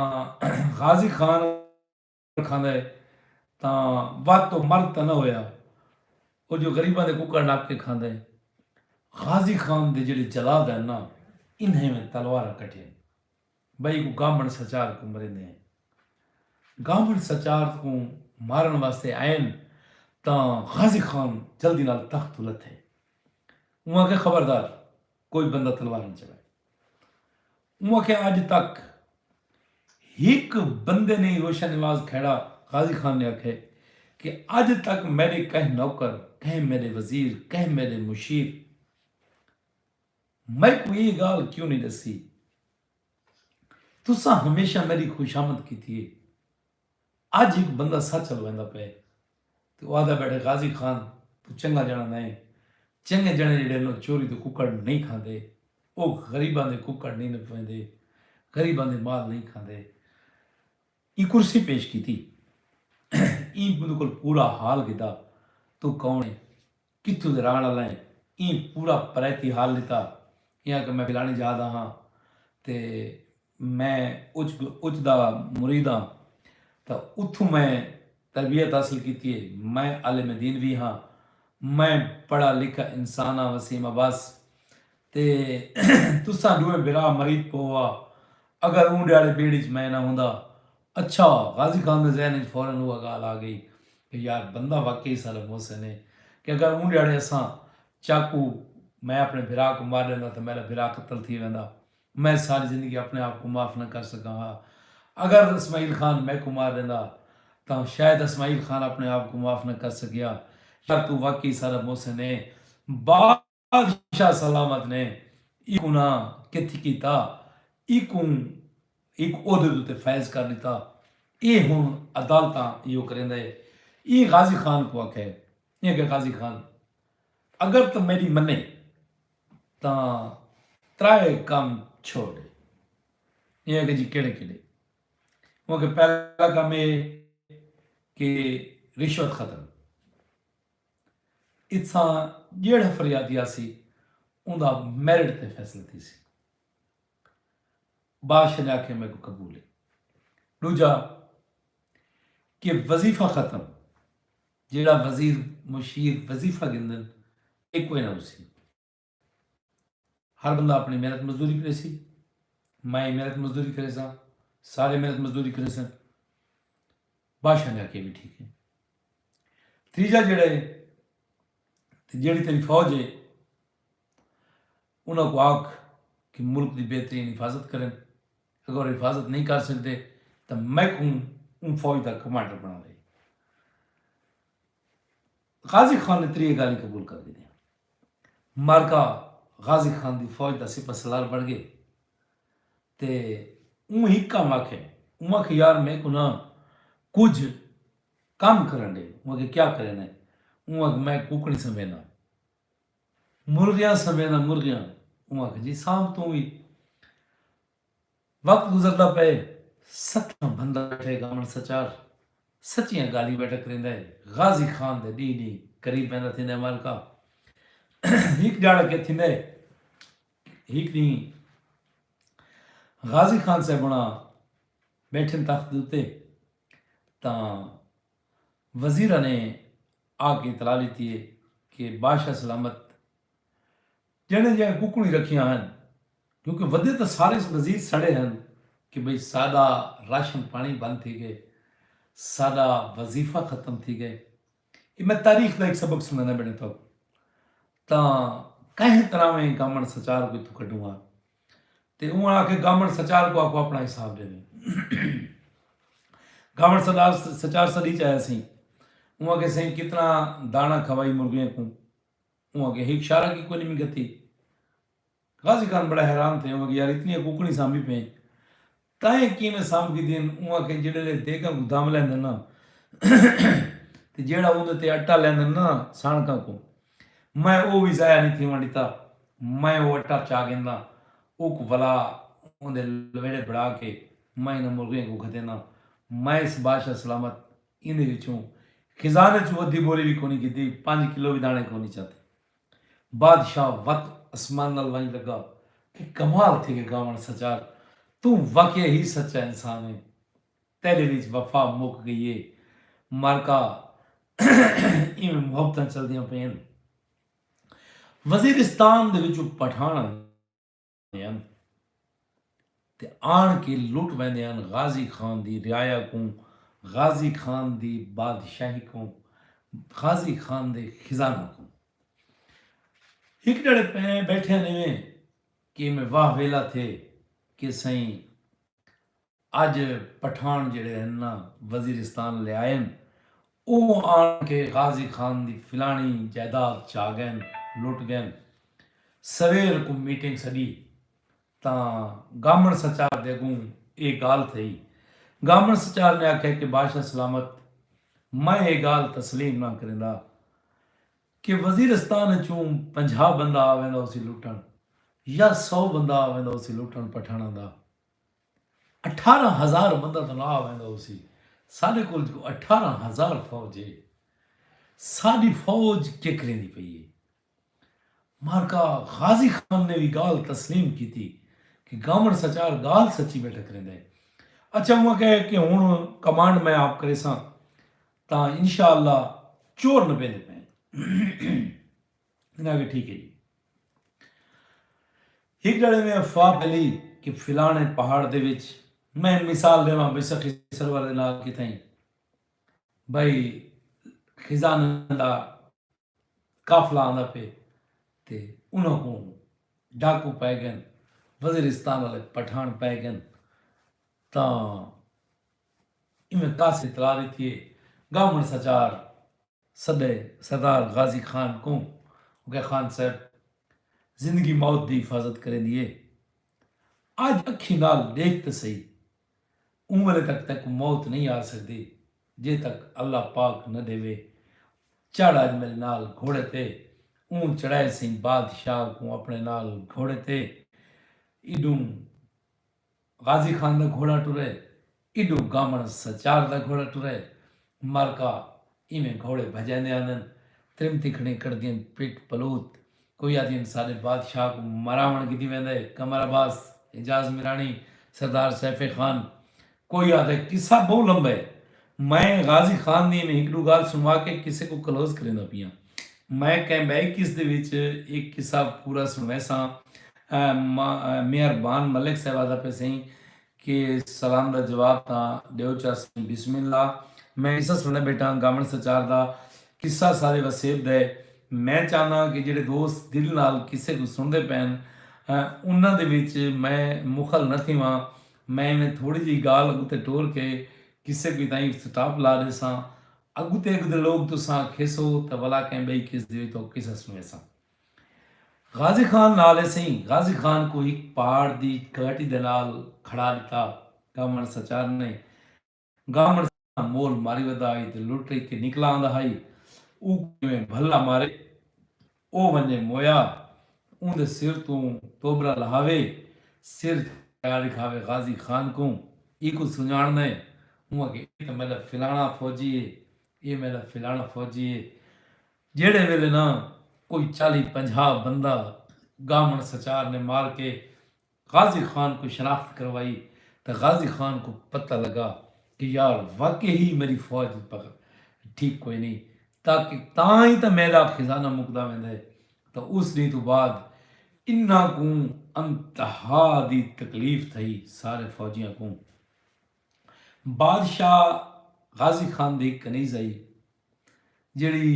غازی خان کھاندا ہے تاں وت او مرد تاں نہ ہویا۔ او جو غریباں دے ککڑ نپ کے کھاندا ہے۔ غازی خان دے جیڑھے جلاد ہن نا، انہیں میں تلواراں کٹھین۔ بھئی کوں گامن سچار کوں مریندے ہیں۔ گامن سچار کوں مارن واسطے آئن تاں غازی خان جلدی نال تخت توں لتھے۔ اوں آکھے خبردار، کوئی بندہ تلوار نہ چلائے۔ اوں آکھیا اج تک ہک بندے نے، روشن نواز کھیڑا غازی خان نے آکھے کہ اج تک میڈے کہیں نوکر، کہیں میڈے وزیر، کہیں میڈے مشیر میکوں یہ گالھ کیوں نہیں دسی؟ تساں ہمیشہ میڈی خوشامد کیتی ہے۔ اج ہک بندہ سچ الویندا پئے تے او آہدا بیٹھے غازی خان توں چنگا جنا نئیں۔ چنگے جنے جیڑھے ہن او چوری دے ککڑ نئیں کھاندے، او غریباں دے ککڑ نئیں نپویندے، غریباں دے مال نئیں کھاندے۔ ایں کرسی پیش کیتی۔ ایں بندے کول پورا حال گھدا، توں کون ہے؟ کتھوں دے رہݨ آلا ہیں؟ ایں پورا پرائتی حال ݙتا۔ ایں آکھیا میں فلاݨی جاہ دا ہاں تے میں اچ اچ دا مرید ہاں، تاں اتھوں میں تربیت حاصل کیتی ہے۔ میں عالم دین وی ہاں، میں پڑھا لکھا انسان ہاں وسیم عباس، تے تساں ݙوہیں بھرا مرید پووا، اگر اوں ݙیہاڑے بیڑ اچ میں نہ ہوندا۔ اچھا، غازی خان دے ذہن اچ فورا اوہا ڳالھ آ ڳئی کہ یار بندہ واقعی ساݙا محسن ہے کہ اگر اوں ݙیہاڑے اساں چاقو میں اپݨے بھرا کوں مار ݙیندا تاں میݙا بھرا قتل تھی ویندا۔ میں ساری زندگی اپݨے آپ کوں معاف نہ کر سڳا ہا۔ اگر اسماعیل خان میکوں مار ݙیندا تاں شاید اسماعیل خان اپݨے آپ کوں معاف نہ کر سڳیا۔ یار توں واقعی ساݙا محسن ہے۔ بادشاہ سلامت نے ایکوں نہ کتھ کیتا، ایکوں ہک عہدے دے اتے فائز کر ݙتا۔ اے ہݨ عدالتاں ایہو کریندا ہے۔ ایں غازی خان کوں آکھے، ایں آکھے غازی خان اگر توں میݙی منے تاں ترائے کم چھوڑ ݙے۔ ایں آکھے جی کیڑھے کیڑھے؟ اوں آکھے پہلا کم اے کہ رشوت ختم، اتھاں جیڑھا فریادی آسی، اوندا میرٹ تے فیصلہ تھیسی۔ بادشاہ نے آکھیا، میکوں قبول ہے۔ ݙوجھا کہ وظیفہ ختم، جیڑھا وزیر مشیر وظیفہ گھندن، اے کوئی نہ ہوسی۔ ہر بندہ اپݨی محنت مزدوری کریسی، میں محنت مزدوری کریساں، سارے محنت مزدوری کریسن۔ بادشاہ نے آکھیا، بھی ٹھیک ہے۔ تیجا جیڑھا ہے، تے جیڑھی تیری فوج ہے، انہاں کوں آکھ کہ ملک دی بہترین حفاظت کرن۔ اگر او حفاظت نہیں کر سڳدے تاں میکوں اوں فوج دا کمانڈر بݨا لے۔ غازی خان نے تریہہ ڳالھیں قبول کر گھدیاں۔ مارکا غازی خان دی فوج دا سپہ سالار بݨ ڳئے۔ تے اوں ہک کم آکھے۔ اوں آکھے، یار، میکوں نہ کجھ کم کرݨ ݙے۔ اوں آکھے، کیا کرینا ہے؟ اوں آکھے، میں ککڑیں سمبھینا، مرغیاں سمبھینا، مرغیاں۔ اوں آکھے، جی سانبھ توں وی۔ وقت گزردا پئے، ستاں بندہ ٻیٹھے گامݨ سچار سچیاں ڳالھیں ٻیٹھا کریندا ہے۔ غازی خان دے ݙینہہ ݙینہہ قریب ویندا تھیندا ہے۔ مارکا ہک ݙیہاڑا کیا تھیندا ہے، ہک ݙینہہ غازی خان صاحب ہوݨاں ٻیٹھن تخت دے اتے، تاں وزیراں نے آ کے اطلاع ݙتی ہے کہ بادشاہ سلامت جݨے جئیں ککڑیں رکھیاں ہن، کیونکہ ودے تاں سارے وزیر سڑے ہن کہ بھئی ساݙا راشن پاݨی بند تھی ڳئے، ساݙا وظیفہ ختم تھی ڳئے۔ اے میں تاریخ دا ہک سبق سݨانا ٻیٹھاں تہاکوں۔ تاں کہیں طرح میں گامݨ سچار کوں اتھوں کڈھوں ہا۔ تے اوں آکھے، گامݨ سچار کوں آکھو اپݨا حساب ݙیوے۔ گامݨ سچار، سچار سݙی چ آیا سی۔ اوں آکھے، سئیں، کتنا داݨا کھوائی مرغیاں کوں؟ اوں آکھے، ہک شارا کی کوئی نہیں گھتی۔ غازی خان بڑا حیران تھئے۔ اوں آکھے، یار، اتنیاں ککڑیں سانبھی پئیں، تائیں کیویں سانبھ گھدین؟ اوں آکھے، جیڑھے دیگاں کوں دم لیندن نا، تے جیڑھا اوندے تے اٹا لیندن نا ساݨکاں کوں، میں او وی ضائع نہیں تھیوݨ ݙتا۔ میں او اٹا چا گھنداں، اوکوں ولا اوندے لویڑے بݨا کے میں انہاں مرغیاں کوں گھدینداں۔ میں اس بادشاہ سلامت ایندے وچوں خزانے چوں ادھی بوری وی کونی گھدی، پنج کلو وی داݨے کونی چاتے۔ بادشاہ وت اسمان نال ونڄ لڳا کہ کمال تھی ڳئے گامݨ سچار، توں واقعی ہی سچا انسان ہیں، تیݙے وچ وفا مک ڳئی ہے۔ مارکا ایویں محبتاں چلدیاں پئین۔ وزیرستان دے وچوں پٹھاݨ ہن تے آن کے لٹ ویندے ہن غازی خان دی رعایا کوں، غازی خان دی بادشاہی کوں، غازی خان دے خزانہ کوں۔ ہک ڈیڑھے پئے بیٹھے ہن ایویں کہ میں واہ ویلا تھے کہ سئیں اج پٹھان جیڑھے ہن نا وزیرستان لے آئن، او آن کے غازی خان دی فلانی جائیداد چا گئن، لٹ گئن۔ سویر کوں میٹنگ سڈی تاں گامن سچار دے اگوں اے گال تھئی۔ گامن سچار نے آکھیا کہ بادشاہ سلامت، میں اے گال تسلیم نہ کریندا کہ وزیرستان اچوں پنجاہ بندہ آ ویندا ہوسی لٹن یا سو بندہ آ ویندا ہوسی لٹن پٹھاناں دا، اٹھارہ ہزار بندہ تاں نہ آ ویندا ہوسی۔ ساڈے کول جو اٹھارہ ہزار فوج ہے، ساڈی فوج کیا کریندی پئی ہے؟ مارکا غازی خان نے وی گال تسلیم کیتی کہ گامن سچار گال سچی بیٹھا کریندا ہے۔ اچھا، اوں کہے کہ ہن کمانڈ میں آپ کریساں تاں انشاءاللہ چور نہ پیندے پئے۔ انہاں آکھیا ٹھیک ہے جی۔ ہک ڈیڑھے میں افواہ پھیلی کہ فلانے پہاڑ دے وچ، میں مثال ڈیواں، بھئی سخی سرور دے نال کتھائیں، بھئی خزانہ دا قافلہ آندا پئے تے انہاں کوں ڈاکو پئے گئن، وزیرستان والے پٹھان پئے گئن، تاں ایویں کاسے اطلاع ڈتی ہے۔ گامن سچار سدے سردار غازی خان کوں، اوں کہے خان صاحب، زندگی موت دی حفاظت کریندی ہے۔ اج اکھیں نال ڈیکھ تے سہی، اوں ویلے تک تیکوں موت نہیں آ سگدی جے تک اللہ پاک نہ ڈیوے۔ چڑھ اج میڈے نال گھوڑے تے۔ اوں چڑھائے سئیں بادشاہ کوں اپنے نال گھوڑے تے۔ ایڈوں غازی خان دا گھوڑا ٹرے، ایڈو گامن سچار دا گھوڑا ٹرے۔ مارکا ایویں گھوڑے بھجیندے آندن۔ ترمتی کھڑیں کڑدین پٹ پلوت۔ کوئی آدھین ساڈے بادشاہ کوں مراون گھدی ویندا ہے۔ قمر عباس، اعجاز میرانی، سردار سیف خان۔ کوئی آدھے قصہ بہوں لمبا ہے۔ میں غازی خان دی ایویں ہک ڈو گالھ سنوا کے قصے کوں کلوز کریندا پیاں۔ میں کہیں بئی قسط دے وچ ایک قصہ پورا سنویساں۔ مہربان ملک صاحب آدھا پے سئیں کہ سلام دا جواب تاں ڈیو چا سئیں۔ بسم اللہ۔ میں قصہ سنڑدا بیٹھاں گامن سچار دا۔ قصہ سارے وسیب دا ہے۔ میں چاہنداں کہ جیڑھے دوست دل نال قصے کوں سنڑدے پئن انہاں دے وچ میں مخل نہ تھیواں۔ میں ایویں تھوڑی جئی گالھ اتے ٹور کے قصے کوں اتھائیں سٹاپ لا ڈیساں۔ اگتے اگتے لوگ تساں کھیسو تاں ولا کہیں بئی قسط دے وچ تہاکوں قصہ سنڑیساں۔ غازی خان نال ہے سئیں۔ غازی خان کوں ہک پہاڑ دی گھاٹی دے نال کھڑا ڈتا۔ گامن سچار نے گامن سچار مول ماری ودا ہئی تے لٹی کے نکلا آندا ہئی۔ او کیویں بھلا مارے او ونجے مویا۔ اوندے سر توں توبرا لہاوے۔ سر چایا ڈکھاوے غازی خان کوں۔ ایکوں سنجانڑدے؟ اوں آکھے اے تاں میڈا فلانا فوجی ہے۔ اے میڈا فلانا فوجی ہے۔ جیڑھے ویلے نہ کوئی چالی پنجاہ بندہ گامن سچار نے مار کے غازی خان کوں شناخت کروائی تاں غازی خان کوں پتہ لگا کہ یار واقعی ہی میڈی فوج دی پکڑ ٹھیک کوئی نی۔ تاکہ تاں ہی تاں میڈا خزانہ مکدا ویندا ہے۔ تاں اس ڈینہہ توں بعد انہاں کوں انتہا دی تکلیف تھئی سارے فوجیاں کوں۔ بادشاہ غازی خان دی کنیز آئی جیڑھی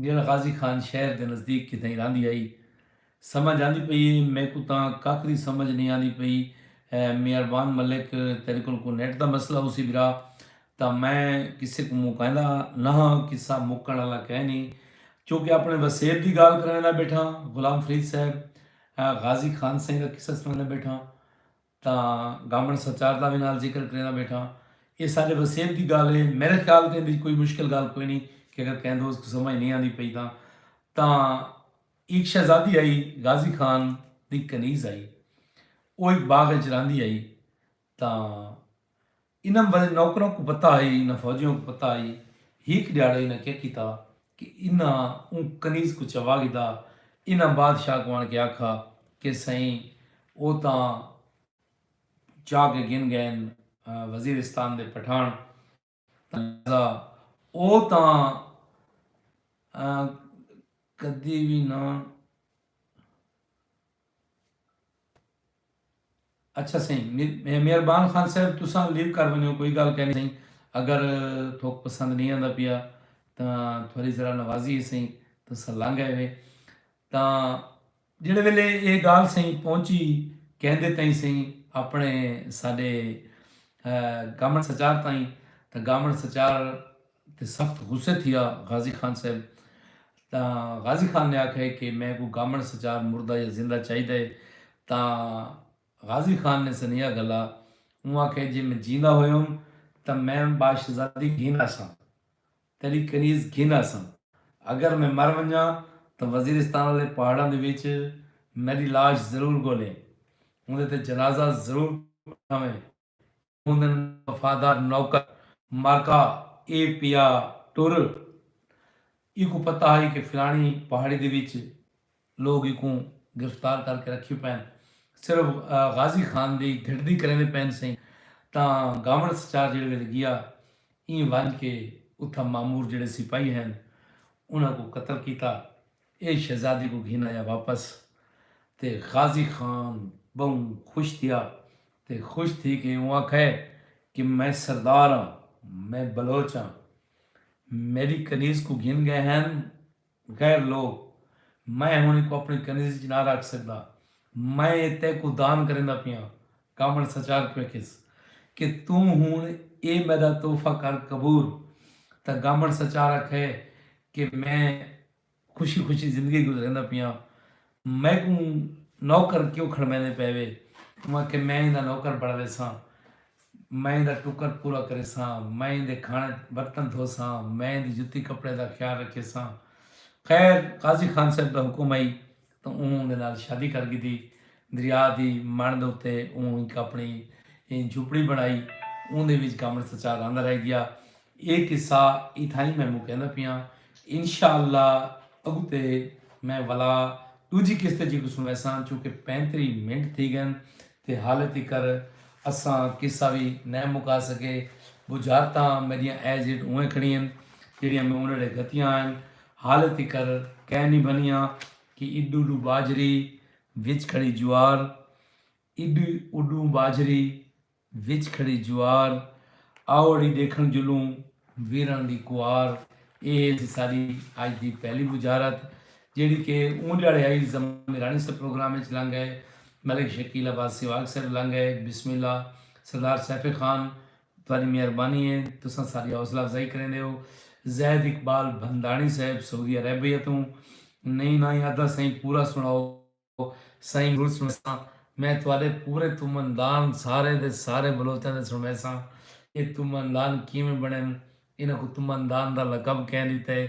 جیڑھا غازی خان شہر دے نزدیک کتھائیں راہندی ہئی۔ سمجھ آندی پئی ہے میکوں تاں ککھ دی سمجھ نئیں آندی پئی۔ مہربان ملک تیڈے کول کوئی نیٹ دا مسئلہ ہوسی برا۔ تاں میں کسے کوں مکائیندا نہ ہاں۔ قصہ مکن آلا کائنی۔ چونکہ اپنے وسیب دی گالھ کریندا بیٹھاں غلام فرید صاحب۔ غازی خان سئیں دا قصہ سنڑیندا بیٹھاں۔ تاں گامن سچار دا وی نال ذکر کریندا بیٹھاں۔ اے ساڈے وسیب دی گالھ ہے۔ میڈے خیال تے ایندے وچ کوئی مشکل گالھ کوئی نی کہ اگر کہیں دوست کوں سمجھ نی آندی پئی تاں۔ تاں ہک شہزادی ہئی غازی خان دی کنیز ہئی۔ او ہک باغ اچ راہندی ہئی۔ تاں انہاں وڈے نوکراں کوں پتہ ہئی انہاں فوجیاں کوں پتہ ہئی۔ ہک ڈیہاڑے انہاں کیا کیتا کہ انہاں اوں کنیز کوں چوا گھدا۔ انہاں بادشاہ کوں آن کے آکھا کہ سئیں او تاں چا کے گھن گئن وزیرستان دے پٹھان۔ تاں لہذا او تاں کدی وی نہ۔ اچھا سئیں مہربان خان صاحب تساں لیو کر ونجو کوئی گالھ کائنی سئیں۔ اگر تھوک پسند نی آندا پیا تاں تھوڑی ذرا نوازی ہے سئیں۔ تساں لنگ آئے وے تاں جیڑھے ویلے ایہ گالھ سئیں پہنچی کیندے تئیں سئیں اپنے ساڈے گامن سچار تائیں تاں گامن سچار تے سخت غصے تھیا غازی خان صاحب۔ تاں غازی خان نے آکھیا کہ میں کوں گامن سچار مردہ یا زندہ چاہیدا ہے۔ تاں غازی خان نے سنیہا گھلا۔ اوں آکھیا جے میں جیندا ہویوم تاں میں باشہزادی گھن آساں۔ تیڈی کنیز گھن آساں۔ اگر میں مر ونجاں تاں وزیرستان آلے پہاڑاں دے وچ میڈی لاش ضرور گولیں۔ اوندے تے جنازہ ضرور پڑھاویں۔ ہوندن وفادار نوکر۔ مارکا اے پیا ٹر۔ ایکوں پتہ ہئی کہ فلانی پہاڑی دے وچ لوگ ایکوں گرفتار کر کے رکھیو پئن۔ صرف غازی خان دی گھٹدی کریندے پئن سئیں تاں گامن سچار جیڑھے ویلے گیا ایں ونج کے اتھاں مامور جیڑھے سپاہی ہن انہاں کوں قتل کیتا۔ اے شہزادی کوں گھن آیا واپس تے غازی خان بہوں خوش تھیا تے خوش تھی کے اوں آکھے کہ میں سردار ہاں، میں بلوچ ہاں، میڈی کنیز کوں گھن گئے ہن غیر لوک، میں ہن ایکوں اپنی کنیز اچ نہ رکھ سگدا، میں اے تیکوں دان کریندا پیاں۔ گامݨ سچار کوں اکھیس کہ توں ہن اے میݙا تحفہ کر قبول۔ تاں گامݨ سچار اکھے کہ میں خوشی خوشی زندگی گزریندا پیاں، میکوں نوکر کیوں کھڑویندے پئے وے؟ اوں آکھے میں ایندا نوکر بݨ ویساں، میں ایندا ٹکر پورا کریساں، میں ایندے کھاݨے برتن دھوساں، میں ایندی جتی کپڑے دا خیال رکھیساں۔ خیر قاضی خان صاحب دا حکم ہئی تاں اوں اوندے نال شادی کر گھدی۔ دریا دی مݨ دے اتے اوں ہک اپݨی جھوپڑی بݨائی۔ اوندے وچ گامݨ سچار رہندا رہ ڳیا۔ اے قصہ اتھائیں میں مکیندا پیاں۔ انشاءاللہ اڳتے میں ولا ݙوجھی قسط جی کوں سݨویساں، چونکہ پینتری منٹ تھی ڳئن تے حال تیکر اساں قصہ وی نئیں مکا سڳے۔ بجھارتاں میݙیاں ایز اٹ اونویں کھڑی ہن جیڑھیاں میں انہاں ݙے گھتیاں ہن۔ حال تیکر کئے نی بݨیاں کہ اݙو ݙو ٻاجھری وچ کھڑی جوار، اݙو اݙو ٻاجھری وچ کھڑی جوار، آؤ اڑی ݙیکھݨ جلوں ویرݨ دی کوار۔ اے ہسی ساݙی اڄ دی پہلی بجھارت، جیڑھی کہ اوں ݙیہاڑے آئی زمان میرانی صاحب پروگرام وچ لنگھ ڳئے، ملک شکیل عباس سواگ صاحب لنگھ ڳئے، بسم اللہ، سردار سیف خان، تہاݙی مہربانی ہے، تساں ساݙی حوصلہ افزائی کریندے ہو۔ زید اقبال بھنداݨی صاحب سعودی عربیہ توں، نئیں نائیں ادھا سئیں پورا سݨاؤ۔ سئیں ضرور سݨیساں۔ میں تہاݙے پورے تمن دان سارے دے سارے بلوچاں دے سݨویساں۔ اے تمن دان کیویں بݨن؟ انہاں کوں تمن دان دا لقب کئیں ݙتا ہے؟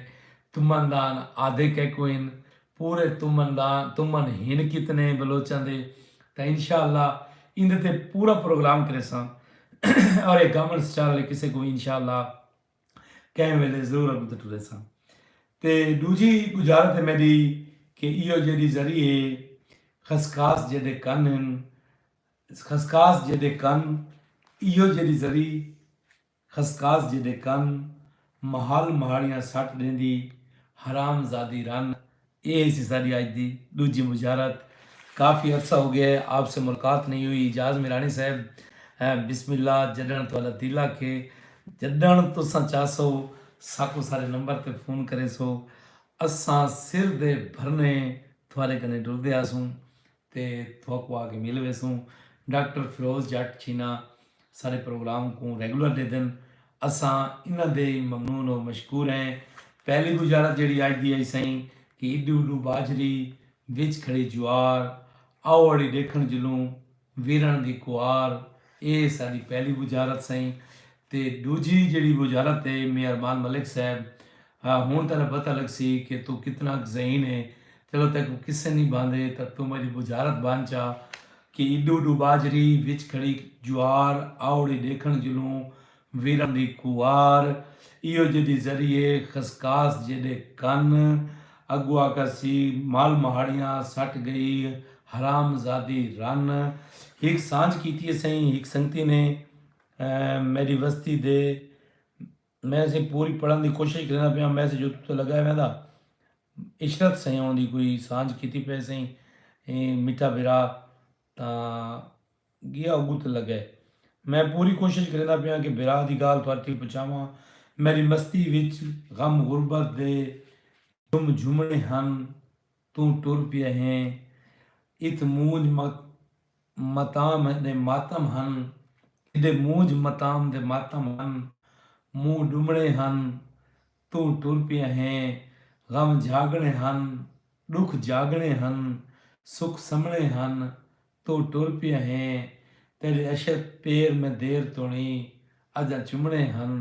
تمن دان آہدے کیکوں ہن؟ پورے تمن دان تمن ہن کتنے بلوچاں دے؟ تاں انشاءاللہ ایندے تے پورا پروگرام کریساں اور اے گامن سٹار والے قصے کوں وی انشاءاللہ کہیں ویلے ضرور اڳوں تے ٹریساں۔ تے ݙوجھی ٻجھارت ہے میݙی کہ ایہو جیڑھی زری ہے خسخاس جیݙے کن ہن، خسخاس جیݙے کن، ایہو جیڑھی زری خسخاس جیݙے کن، محل مہاڑیاں سٹ ݙیندی حرام زادی رن۔ اے ہسی ساݙی اڄ دی ݙوجھی مجھارت۔ کافی عرصہ ہو گیا ہے آپ سے ملاقات نہیں ہوئی۔ اعجاز میرانی صاحب، اے، بسم اللہ، جݙݨ تہاݙا دل آکھے، جݙݨ تساں چاہسو، ساکوں سارے نمبر تے فون کریسو۔ اساں سر دے بھرنے تہاݙے کنے ٹردے آسوں تے تہاکوں آ کے مل ویسوں۔ ڈاکٹر فیروز جٹ چھینا سارے پروگرام کوں ریگولر ݙیدن۔ اساں انہاں دے ممنون و مشکور ہیں۔ پہلی بجھارت جیڑھی اڄ دی آئی سئیں کہ اݙو اݙو ٻاجھری وچ کھڑی جوار، آؤ اڑی ݙیکھݨ جلوں ویرݨ دی کوار۔ اے ساݙی پہلی بجھارت سئیں۔ تے ݙوجھی جیڑھی بجھارت ہے میاں ارمان ملک صاحب، ہاں، ہݨ تیݙا پتہ لڳسی کہ توں کتنا ک ذہین ہے۔ چلو تیکوں قصے نی بھاندے تاں توں میݙی بجھارت بھان چا کہ اݙو اݙو ٻاجھری وچ کھڑی جوار، آؤڑی ݙیکھݨ جلوں ویرݨ دی کوار۔ ایہو جیݙی زری ہے خسخاس جیݙے کن، اڳوں آکھسی مال مہاڑیاں سٹ ڳئی حرام زادی رن۔ ہک سانجھ کیتی ہے سئیں، ہک سنگتی نے، اے، میݙی وستی دے میں سئیں پوری پڑھݨ دی کوشش کریندا پیاں، میسج اتوں تے لڳا ویندا۔ عشرت سئیں آؤں دی کوئی سانجھ کیتی پئے سئیں، اے میٹھا بھرا تاں ڳیا اڳوں تے لڳے۔ میں پوری کوشش کریندا پیاں کہ بھرا دی ڳالھ تہاݙے تئیں پہنچاواں۔ میݙی مستی وچ غم غربت دے جھم جھمݨے ہن، توں ٹر پیا ہیں۔ اتھ مونجھ م-، متام دے ماتم ہن، کݙے مونجھ متام دے ماتم ہن، منہ ݙمݨے ہن، توں ٹر پیا ہیں۔ غم جھاڳݨے ہن، ݙکھ جاڳݨے ہن، سکھ سمݨے ہن، توں ٹر پیا ہیں۔ تیݙے عشرت پیر میں دیر توڑیں اڄاں چمݨے ہن،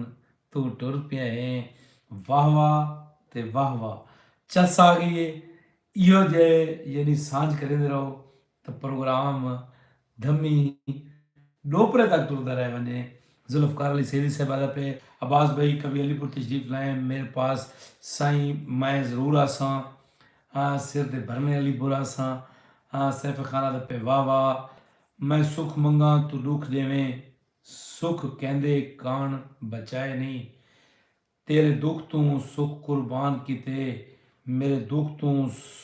توں ٹر پیا ہیں۔ واہ واہ تے واہ واہ۔ چس آ ڳئی ہے۔ ایہو جئے یعنی سانجھ کریندے رہو تاں پروگرام دھمی ݙوپرے تک ٹردا رہ ونڄے۔ ذوالفقار علی سیدی صاحب آہدا پئے، عباس بھائی کبھی علی پور تشریف لائیں میرے پاس، سائیں میں ضرور آساں، ہاں، سر تے بھرنے علی پور آساں، ہاں، سیف خان آہدا پئے واہ واہ، میں سکھ منگاں توں ݙکھ ݙیویں، سکھ کیندے کاݨ بچائے نئیں۔ تیݙے ݙکھ توں سکھ قربان کیتے، میݙے ݙکھ توں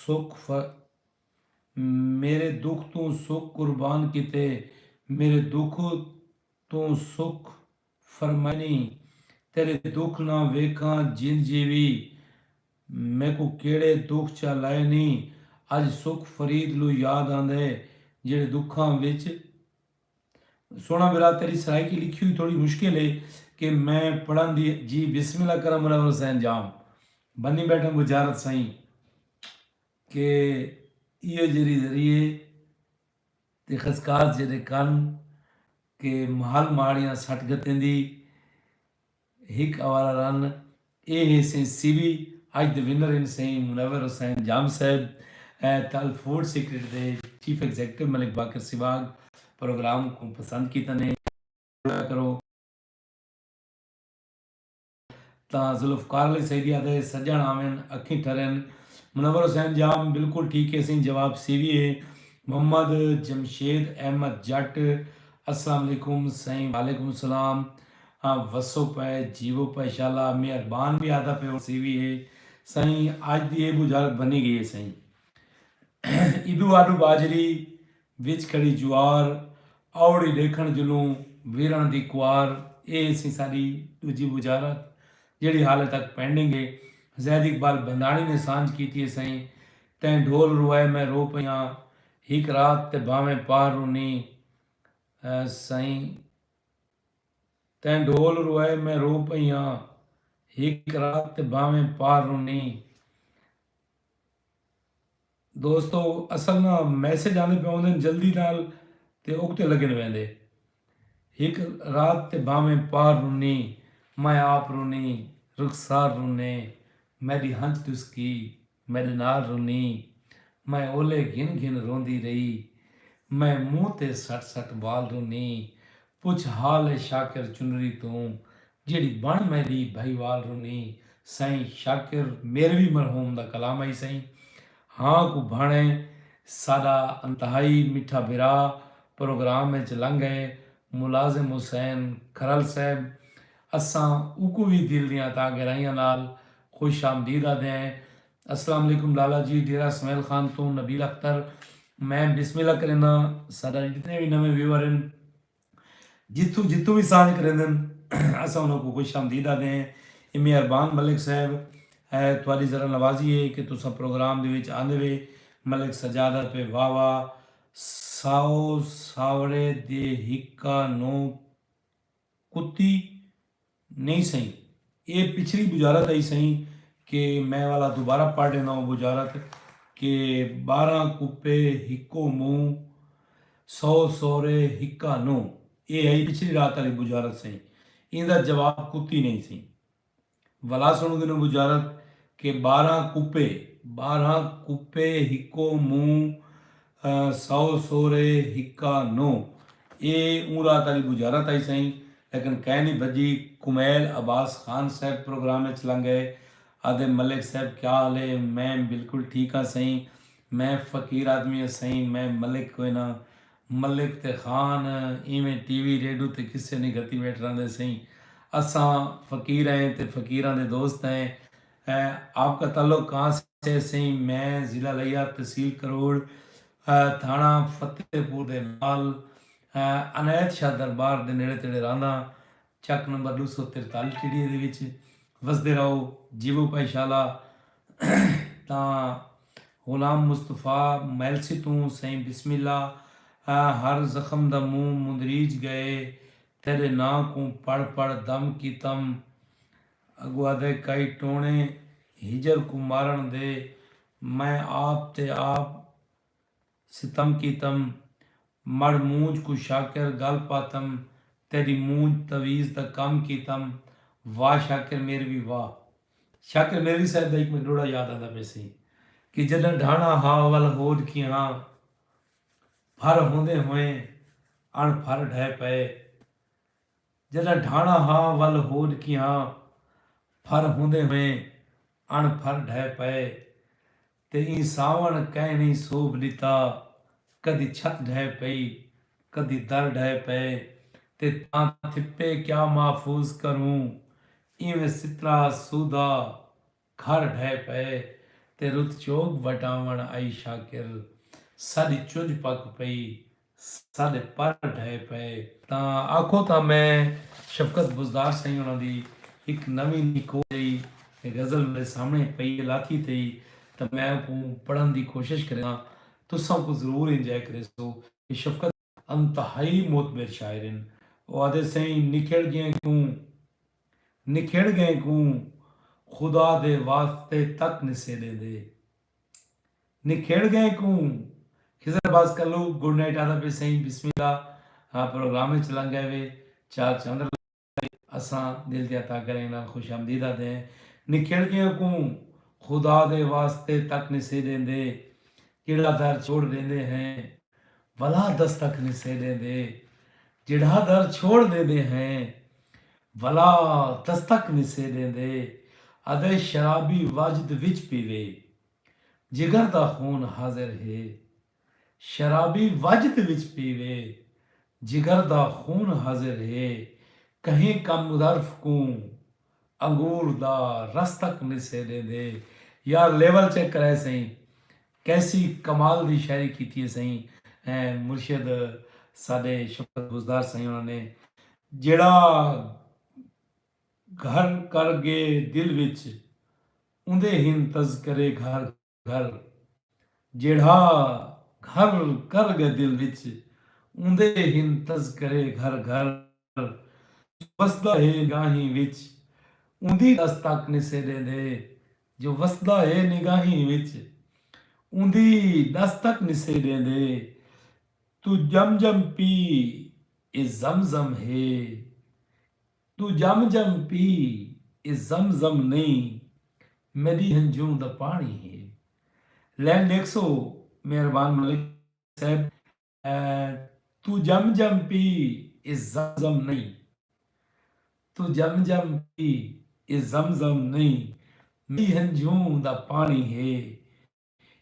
سکھ ف-، میݙے ݙکھ توں سکھ قربان کیتے، میݙے ݙکھ توں سکھ فرمائنی۔ تیݙے ݙکھ نہ ویکھاں جند جیوی، میکوں کیڑھے ݙکھ چا لائے نی۔ اڄ سکھ فرید لوں یاد آندے، جیڑھے ݙکھاں وچ سوہݨا بھرا، تیݙی سرائیکی لکھی ہوئی تھوڑی مشکل ہے کہ میں پڑھݨ دی، جی بسم اللہ کراں منور حسین جام، بھنی ٻیٹھاں بجھارت سئیں کہ ایہو جیڑھی ذری ہے تے خسخاس جیڑھے کن کہ محل ماڑیاں سٹ گھتیندی۔ ہک اوارا رن۔ اے ہے سئیں سیوی، اڄ دے ونر ہن سئیں منور حسین جام صاحب، اے تل فوڈ سیکرٹ دے چیف ایگزیکٹو ملک باقر سواگ۔ پروگرام کوں پسند کیتا نے کرو۔ تاں ذوالفقار علی سعیدی آہدے سڄݨ آون اکھیں ٹھرن۔ منور حسین جام بالکل ٹھیک ہے سئیں، جواب سی وی ہے۔ محمد جمشید احمد جٹ، السلام علیکم سئیں۔ وعلیکم السلام۔ ہاں وسو پئے جیوو پئے شالا۔ مہربان بھی آہدا پئے سی وی ہے۔ سئیں اڄ دی اے بجھارت بݨی ڳئی ہے سئیں۔ ایݙو آݙو ٻاجھری وچ کھڑی جوار، اوڑی ݙیکھݨ جلوں ویرݨ دی کوار۔ اے ہسی ساݙی ݙوجھی بجھارت، جیڑھی حالے تک پینڈنگ ہے۔ زید اقبال بنداݨی نے سانجھ کیتی ہے سئیں۔ تیں ڈھول روائے میں رو پئی ہاں، ہک رات تے بھانویں پار رونی۔ سئیں تیں ڈھول روائے میں رو پئی ہاں، ہک رات تے بھانویں پار رونی۔ دوستو، اصل نا میسج آندے پئے ہوندن جلدی نال تے اگتے لگن ویندے۔ ہک رات تے بھانویں پار رونی، میں آپ رونی، رخسار رونے، میݙی ہنج تسکی میݙے نال رونی۔ میں اولے گھن گھن روندی رہی، میں منہ تے سٹ سٹ وال رونی۔ پچھ حال اے شاکر چنری توں، جیڑھی بݨ میݙی بھائیوال رونی۔ سئیں شاکر میروی مرحوم دا کلام ہئی سئیں۔ ہاں کوں بھاݨے ساݙا انتہائی میٹھا بھرا پروگرام اچ لنگھ ڳئے، ملازم حسین کھرل صاحب، اساں اوکوں وی دل دیاں تہہ گہرائیاں نال خوش آمدید آہدے ہیں۔ السلام علیکم لالا جی، ڈیرہ اسماعیل خان توں نبیل اختر۔ میں بسم اللہ کرینداں، ساݙا جتنے وی نویں ویور ہن، جتھوں جتھوں وی سانجھ کریندن، اساں انہاں کوں خوش آمدید آہدے ہیں۔ اے مہربان ملک صاحب، اے تہاݙی ذرا نوازی ہے کہ تساں پروگرام دے وچ آندے وے۔ ملک سجاد آہدے پئے، واہ واہ، ساؤ ساوڑے دے ہکا نو کتی نہیں سئیں۔ اے پچھلی بجارت ہئی سئیں کہ میں والا دوبارہ پڑھ ݙینداں او بجارت کہ ٻارہاں کپے ہکو منہ، سو سورے ہکا نو۔ اے ہئی پچھلی رات آلی بجارت سئیں۔ ایندا جواب کتی نہیں سئیں۔ ولا سݨو ڳنو بجارت کہ ٻارہاں کپے، ٻارہاں کپے ہکو منہ، سو سورے ہکا نو۔ اے اوں رات آلی بجارت ہئی سئیں، لیکن کائنی بھڄی۔ کمیل عباس خان صاحب پروگرام اچ لنگھ ڳئے، آہدے ملک صاحب کیا حال ہے؟ میں بالکل ٹھیک ہاں سئیں، میں فقیر آدمی ہاں سئیں، میں ملک کوئناں۔ ملک تے خان ایویں ٹی وی ریڈیو تے قصے نی گھتی ٻیٹھ رہندے سئیں۔ اساں فقیر ہیں تے فقیراں دے دوست ہیں۔ آپ کا تعلق کہاں سے سئیں؟ میں ضلع لیہ، تحصیل کروڑ، تھانہ فتح پور دے نال عنایت شاہ دربار دے نیڑے تیڑے رہنداں۔ چک نمبر ݙو سو ترتالی ٹی ڈی اے دے وچ وسدے رہو۔ جیوو پائے شالا۔ تاں غلام مصطفی میلسی توں سئیں بسم اللہ۔ ہر زخم دا منہ مندریج ڳئے، تیݙے ناں کوں پڑھ پڑھ دم کیتم۔ اڳوں آہدے کئی ٹوݨے ہجر کوں مارݨ دے، میں آپ تے آپ ستم کیتم، مڑ مونجھ کوں شاکر ڳل پاتم، تیݙی مونجھ تویز دا کم کیتم۔ واہ شاکر میروی واہ۔ شاکر میروی صاحب دا ہک میکوں ݙوہڑا یاد آندا پئے سی کہ جݙاں ڈھاݨا ہا ول ہوݙ کیہاں، پھر ہوندے ہوئیں اݨ پھر ڈھہہ پئے۔ جݙاں ڈھاݨا ہا ول ہوݙ کیہاں، پھر ہوندے ہوئیں اݨ پھر ڈھہہ پئے۔ تے ایں ساوݨ کائنی سوبھ ݙتا، کدی چھت ڈھہہ پئی، کدی در ڈھہہ پئے۔ تے تاں تھپے کیا محفوظ کروں، ایویں سترا سودا گھر ڈھہہ پئے۔ تے رت چوگ وٹاوݨ آئی شاکر، ساݙی چنج پک پئی، ساݙے پر ڈھہہ پئے۔ تاں آکھو تاں میں شفقت بزدار سئیں ہوݨاں دی ہک نویں نکو جئی غزل میݙے سامݨے پئی ہے، لاتھی تھئی، تاں میں اوکوں پڑھݨ دی کوشش کرینداں۔ تساں اوکوں ضرور انجوائے کریسو۔ اے شفقت انتہائی معتبر شاعر ہن۔ او آہدے سئیں نکھڑ ڳئیں کوں، نکھڑ ڳئیں کوں خدا دے واسطے تک نسے ݙیندے۔ نکھڑ ڳئیں کوں۔ خضر عباس کلو گڈ نائٹ آہدا پئے سئیں بسم اللہ۔ ہاں پروگرام اچ لنگھ ڳئے وے، چار چندر اساں دل دیاں تہہ گہرائیاں نال خوش آمدید آہدے ہیں۔ نکھڑ ڳئیں کوں خدا دے واسطے تک نسے ݙیندے، جیڑھا در چھوڑ ݙیندے ہیں ولا دستک نسے ݙیندے، جیڑھا در چھوڑ ݙیندے ہیں ولا دستک نسے ݙیندے، آہدے شرابی واجد وچ پیوے، جگر دا خون حاضر ہے۔ شرابی واجد وچ پیوے، جگر دا خون حاضر ہے۔ کہیں کم ظرف کوں انگور دا رس تک نسے ݙیندے۔ یار لیول چیک کرائے سئیں، کیسی کمال دی شاعری کیتی ہے سئیں۔ ایں مرشد ساݙے شفقت بزدار سئیں انہاں نے، جیڑھا گھر کر ڳئے دل وچ، اوندے ہن تذکرے گھر گھر۔ جیڑھا گھر کر ڳئے دل وچ، اوندے ہن تذکرے گھر گھر۔ جو وسدا ہے نگاہیں وچ، اوندی ݙس تک نسے ݙیندے۔ جو وسدا ہے نگاہیں وچ، اوندی ݙس تک نسے ݙیندے۔ توں ڄم ڄم پی، اے زمزم ہے۔ توں ڄم ڄم پی، اے زمزم نئیں، میݙی ہنجوں دا پاݨی ہے۔ لین ݙیکھسو مہربان ملک صاحب، اے، توں ڄم ڄم پی، اے زمزم نئیں۔ توں ڄم ڄم پی، اے زمزم نئیں، میݙی ہنجوں دا پاݨی ہے۔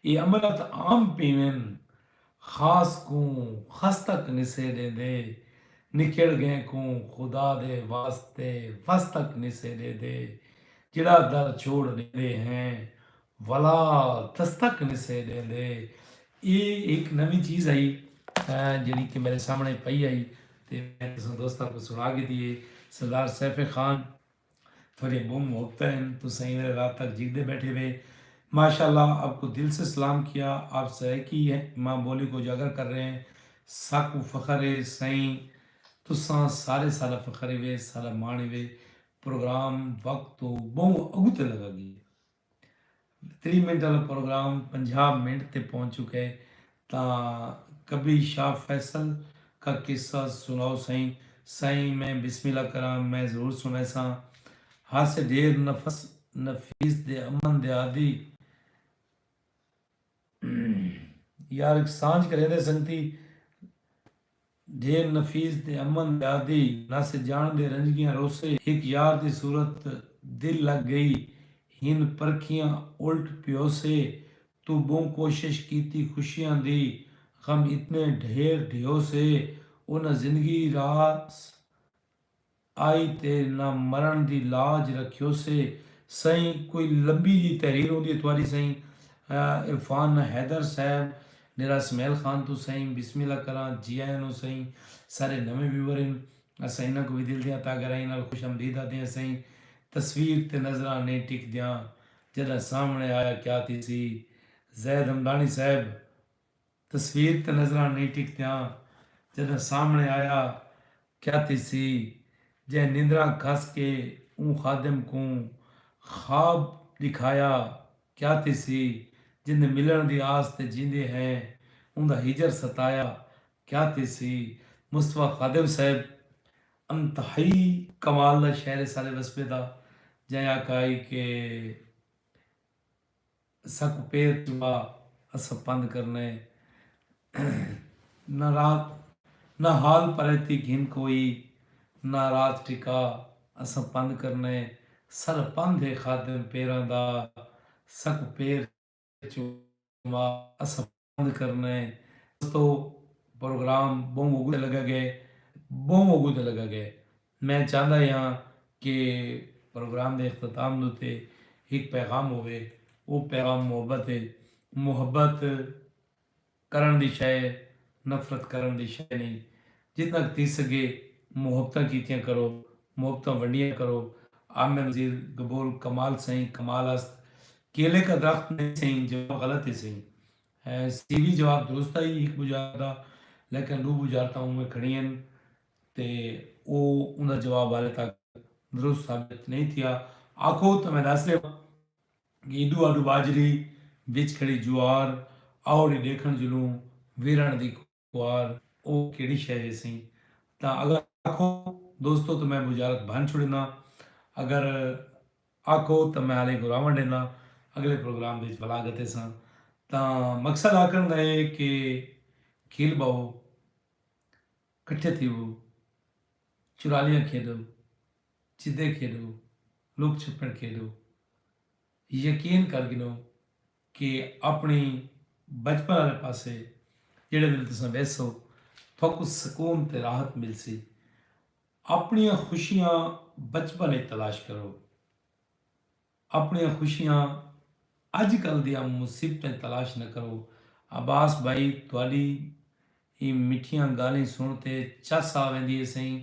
اے امرت عام پیون، خاص کوں خس تک نسے ݙیندے۔ نکھڑ ڳئیں کوں خدا دے واسطے وس تک نسے ݙیندے۔ جیڑھا در چھوڑ ݙیندے ہیں، ولا دستک نسے ݙیندے۔ اے ہک نویں چیز ہئی، اے جیڑھی کہ میݙے سامݨے پئی ہئی تے میں تساں دوستاں کوں سݨا گھدی ہے۔ سردار سیف خان، تہاݙیاں ٻہوں محبتاں ہن، تساں ایویں رات تک جیندے ٻیٹھے وے۔ ماشاءاللہ، آپ کو دل سے سلام کیا، آپ سرائیکی ہیں، ماں بولی کو اجاگر کر رہے ہیں۔ ساکوں فخر ہے سئیں، تساں سارے ساݙا فخر ہیوے، ساݙا ماݨ ہیوے۔ پروگرام وقت توں ٻہوں اڳوں تے لڳا ڳئے۔ تریہہ منٹ والا پروگرام پنجاہ منٹ تے پہنچ چکے۔ تاں کبھی شاہ فیصل کا قصہ سناؤ سائیں۔ سائیں، میں بسم اللہ کراں، میں ضرور سݨیساں۔ ہاسے ڈھیر نفس نفیس دے امن دے عادی۔ یار ہک سانجھ کریندے سنگتی، ڈھیر نفیس دے امن دے عادی، نس جاݨ دے رنجگیاں روسے، ہک یار دی صورت دل لڳ ڳئی، ہن پرکھیاں الٹ پیوسے۔ توں ٻہوں کوشش کیتی خوشیاں دی، غم اتنے ڈھیر ڈھیوسے۔ او نہ زندگی راس آئی تے نہ مرݨ دی لاج رکھیوسے۔ سئیں، کوئی لمبی جی تحریر ہوندی ہے تہاݙی سئیں۔ آ، عرفان حیدر صاحب، ڈیرہ اسماعیل خان توں سئیں، بسم اللہ کراں، جی آیاں نو سئیں، سارے نویں ویور ہن، اساں انہاں کوں وی دل دیاں تہہ گہرائیاں نال خوش آمدید آہدے ہیں سئیں۔ تصویر تے نظراں نئیں ٹکدیاں، جݙاں سامݨے آیا کیا تھیسی۔ زید ہمدانی صاحب، تصویر تے نظراں نئیں ٹکدیاں، جݙاں سامݨے آیا کیا تھیسی۔ جئیں نندراں کھس کے اوں خادم کوں خواب ݙکھایا کیا تھیسی۔ جیندے ملݨ دی آس تے جیندے ہیں، اوندا ہجر ستایا کیا تھیسی۔ مصطفی خادم صاحب، انتہائی کمال دا شعر ہے سارے وسبے دا۔ جئیں آکھا ہئی کہ ساکوں پیر چوا، اساں پندھ کرنے۔ نہ رات، نہ حال پریتی گھن کوئی، نہ رات ٹکا، اساں پندھ کرنے۔ سر پندھ ہے خادم پیراں دا، ساکوں پیر چوا، اساں پندھ کرنے۔ دوستو، پروگرام ٻہوں اڳوں تے لڳا ڳئے، ٻہوں اڳوں تے لڳا ڳئے۔ میں چاہندا ہاں کہ پروگرام دے اختتام دے اتے ہک پیغام ہووے۔ او پیغام محبت ہے۔ محبت کرݨ دی شے، نفرت کرݨ دی شے نئیں۔ جتنا ک تھی سڳے محبتاں کیتیاں کرو، محبتاں ونڈیاں کرو۔ عامر نذیر گبول، کمال سئیں، کمال است۔ کیلے کا درخت نہیں سئیں، جواب غلط ہے سئیں۔ اے، سی وی جواب درست آئی ہک بجارت دا، لیکن ݙو بجارتاں اونویں کھڑی ہن تے او اوندا جواب حالے تک درست ثابت نہیں تھیا۔ آکھو تاں میں ݙس ݙیواں کہ ایݙو آݙو ٻاجھری، وچ کھڑی جوار، آؤ ݙی ݙیکھݨ جلوں ویرݨ دی کوار، او کیڑھی شے ہے سئیں؟ تاں اگر آکھو دوستو تاں میں بجارت بھن چھوڑینداں، اگر آکھو تاں میں حالے کوں راوݨ ݙینداں، اڳلے پروگرام دے وچ ولا گھتیساں۔ تاں مقصد آکھݨ دا ہے کہ کھل ٻہو، کٹھے تھیوو، چرالیاں کھیݙو، چدے کھیڈو، لک چھپن کھیڈو۔ یقین کر گھنو کہ اپنی بچپن والے پاسے جیڑھے ویلے تساں ویسو، تہاکوں سکون تے راحت ملسی۔ اپنیاں خوشیاں بچپن اچ تلاش کرو۔ اپنیاں خوشیاں اج کل دیاں مصیبتیں تلاش نہ کرو۔ عباس بھائی، تہاڈی ایں مٹھیاں گالھیں سن تے چس آ ویندی ہے سئیں۔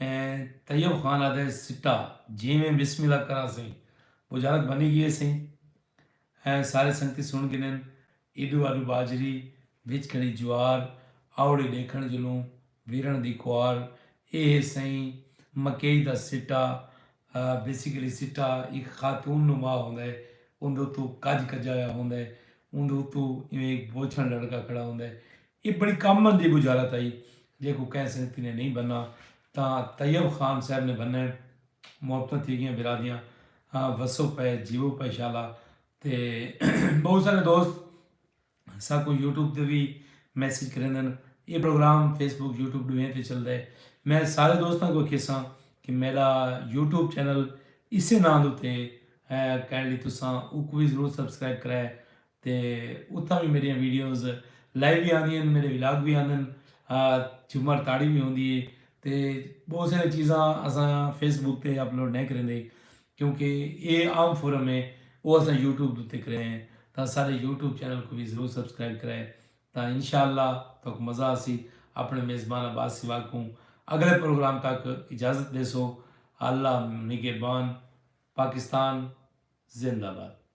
ایں طیب خان آدھے سٹا، جیویں بسم اللہ کراں سئیں، بجارت بنی گئی ہے سئیں۔ ایں سارے سنگتی سن گھنن۔ ایڈو آلو باجری، وچ کھڑی جوار، آوڑی ڈیکھن جلوں ویرن دی کوار۔ اے ہے سئیں مکئی دا سٹا۔ بیسیکلی سٹا ایک خاتون نما ہوندا ہے، اوندے اتوں کج کجایا ہوندا ہے، اوندے اتوں ایویں ایک بوچھن لڑکا کھڑا ہوندا ہے۔ اے بڑی کامن جی بجارت آئی، جیکوں کہیں سنگتی نے نہیں بننا، تاں طیب خان صاحب نے بننا ہے۔ محبتاں تھی گیاں برادیاں، ہاں، وسو پئے، جیو پئے شالا۔ تے بہت سارے دوست ساکوں یوٹیوب تے وی میسج کریندن۔ اے پروگرام فیس بک، یوٹیوب ݙوہیں تے چلدا ہے۔ میں سارے دوستاں کوں آکھیساں کہ میݙا یوٹیوب چینل اسے ناں دے اتے ہے، کائنڈلی تساں اوکوں وی ضرور سبسکرائب کرائے۔ تے اتھاں وی میݙیاں ویڈیوز لائیو وی آندیاں ہن، میݙے ولاگ وی آندن، آ، جھمر تاڑی وی ہوندی ہے۔ تے بہت سارے چیزاں اساں فیس بک تے اپلوڈ نہیں کریندے، کیونکہ اے عام فورم ہے، او اساں یوٹیوب دے اتے کرے ہیں۔ تاں سارے یوٹیوب چینل کوں وی ضرور سبسکرائب کرائے۔ تاں انشاءاللہ تہاکوں مزہ آسی۔ اپݨے میزبان عباس سواگ کوں اڳلے پروگرام تک اجازت ݙیسو۔ اللہ نگہبان۔ پاکستان زندہ باد۔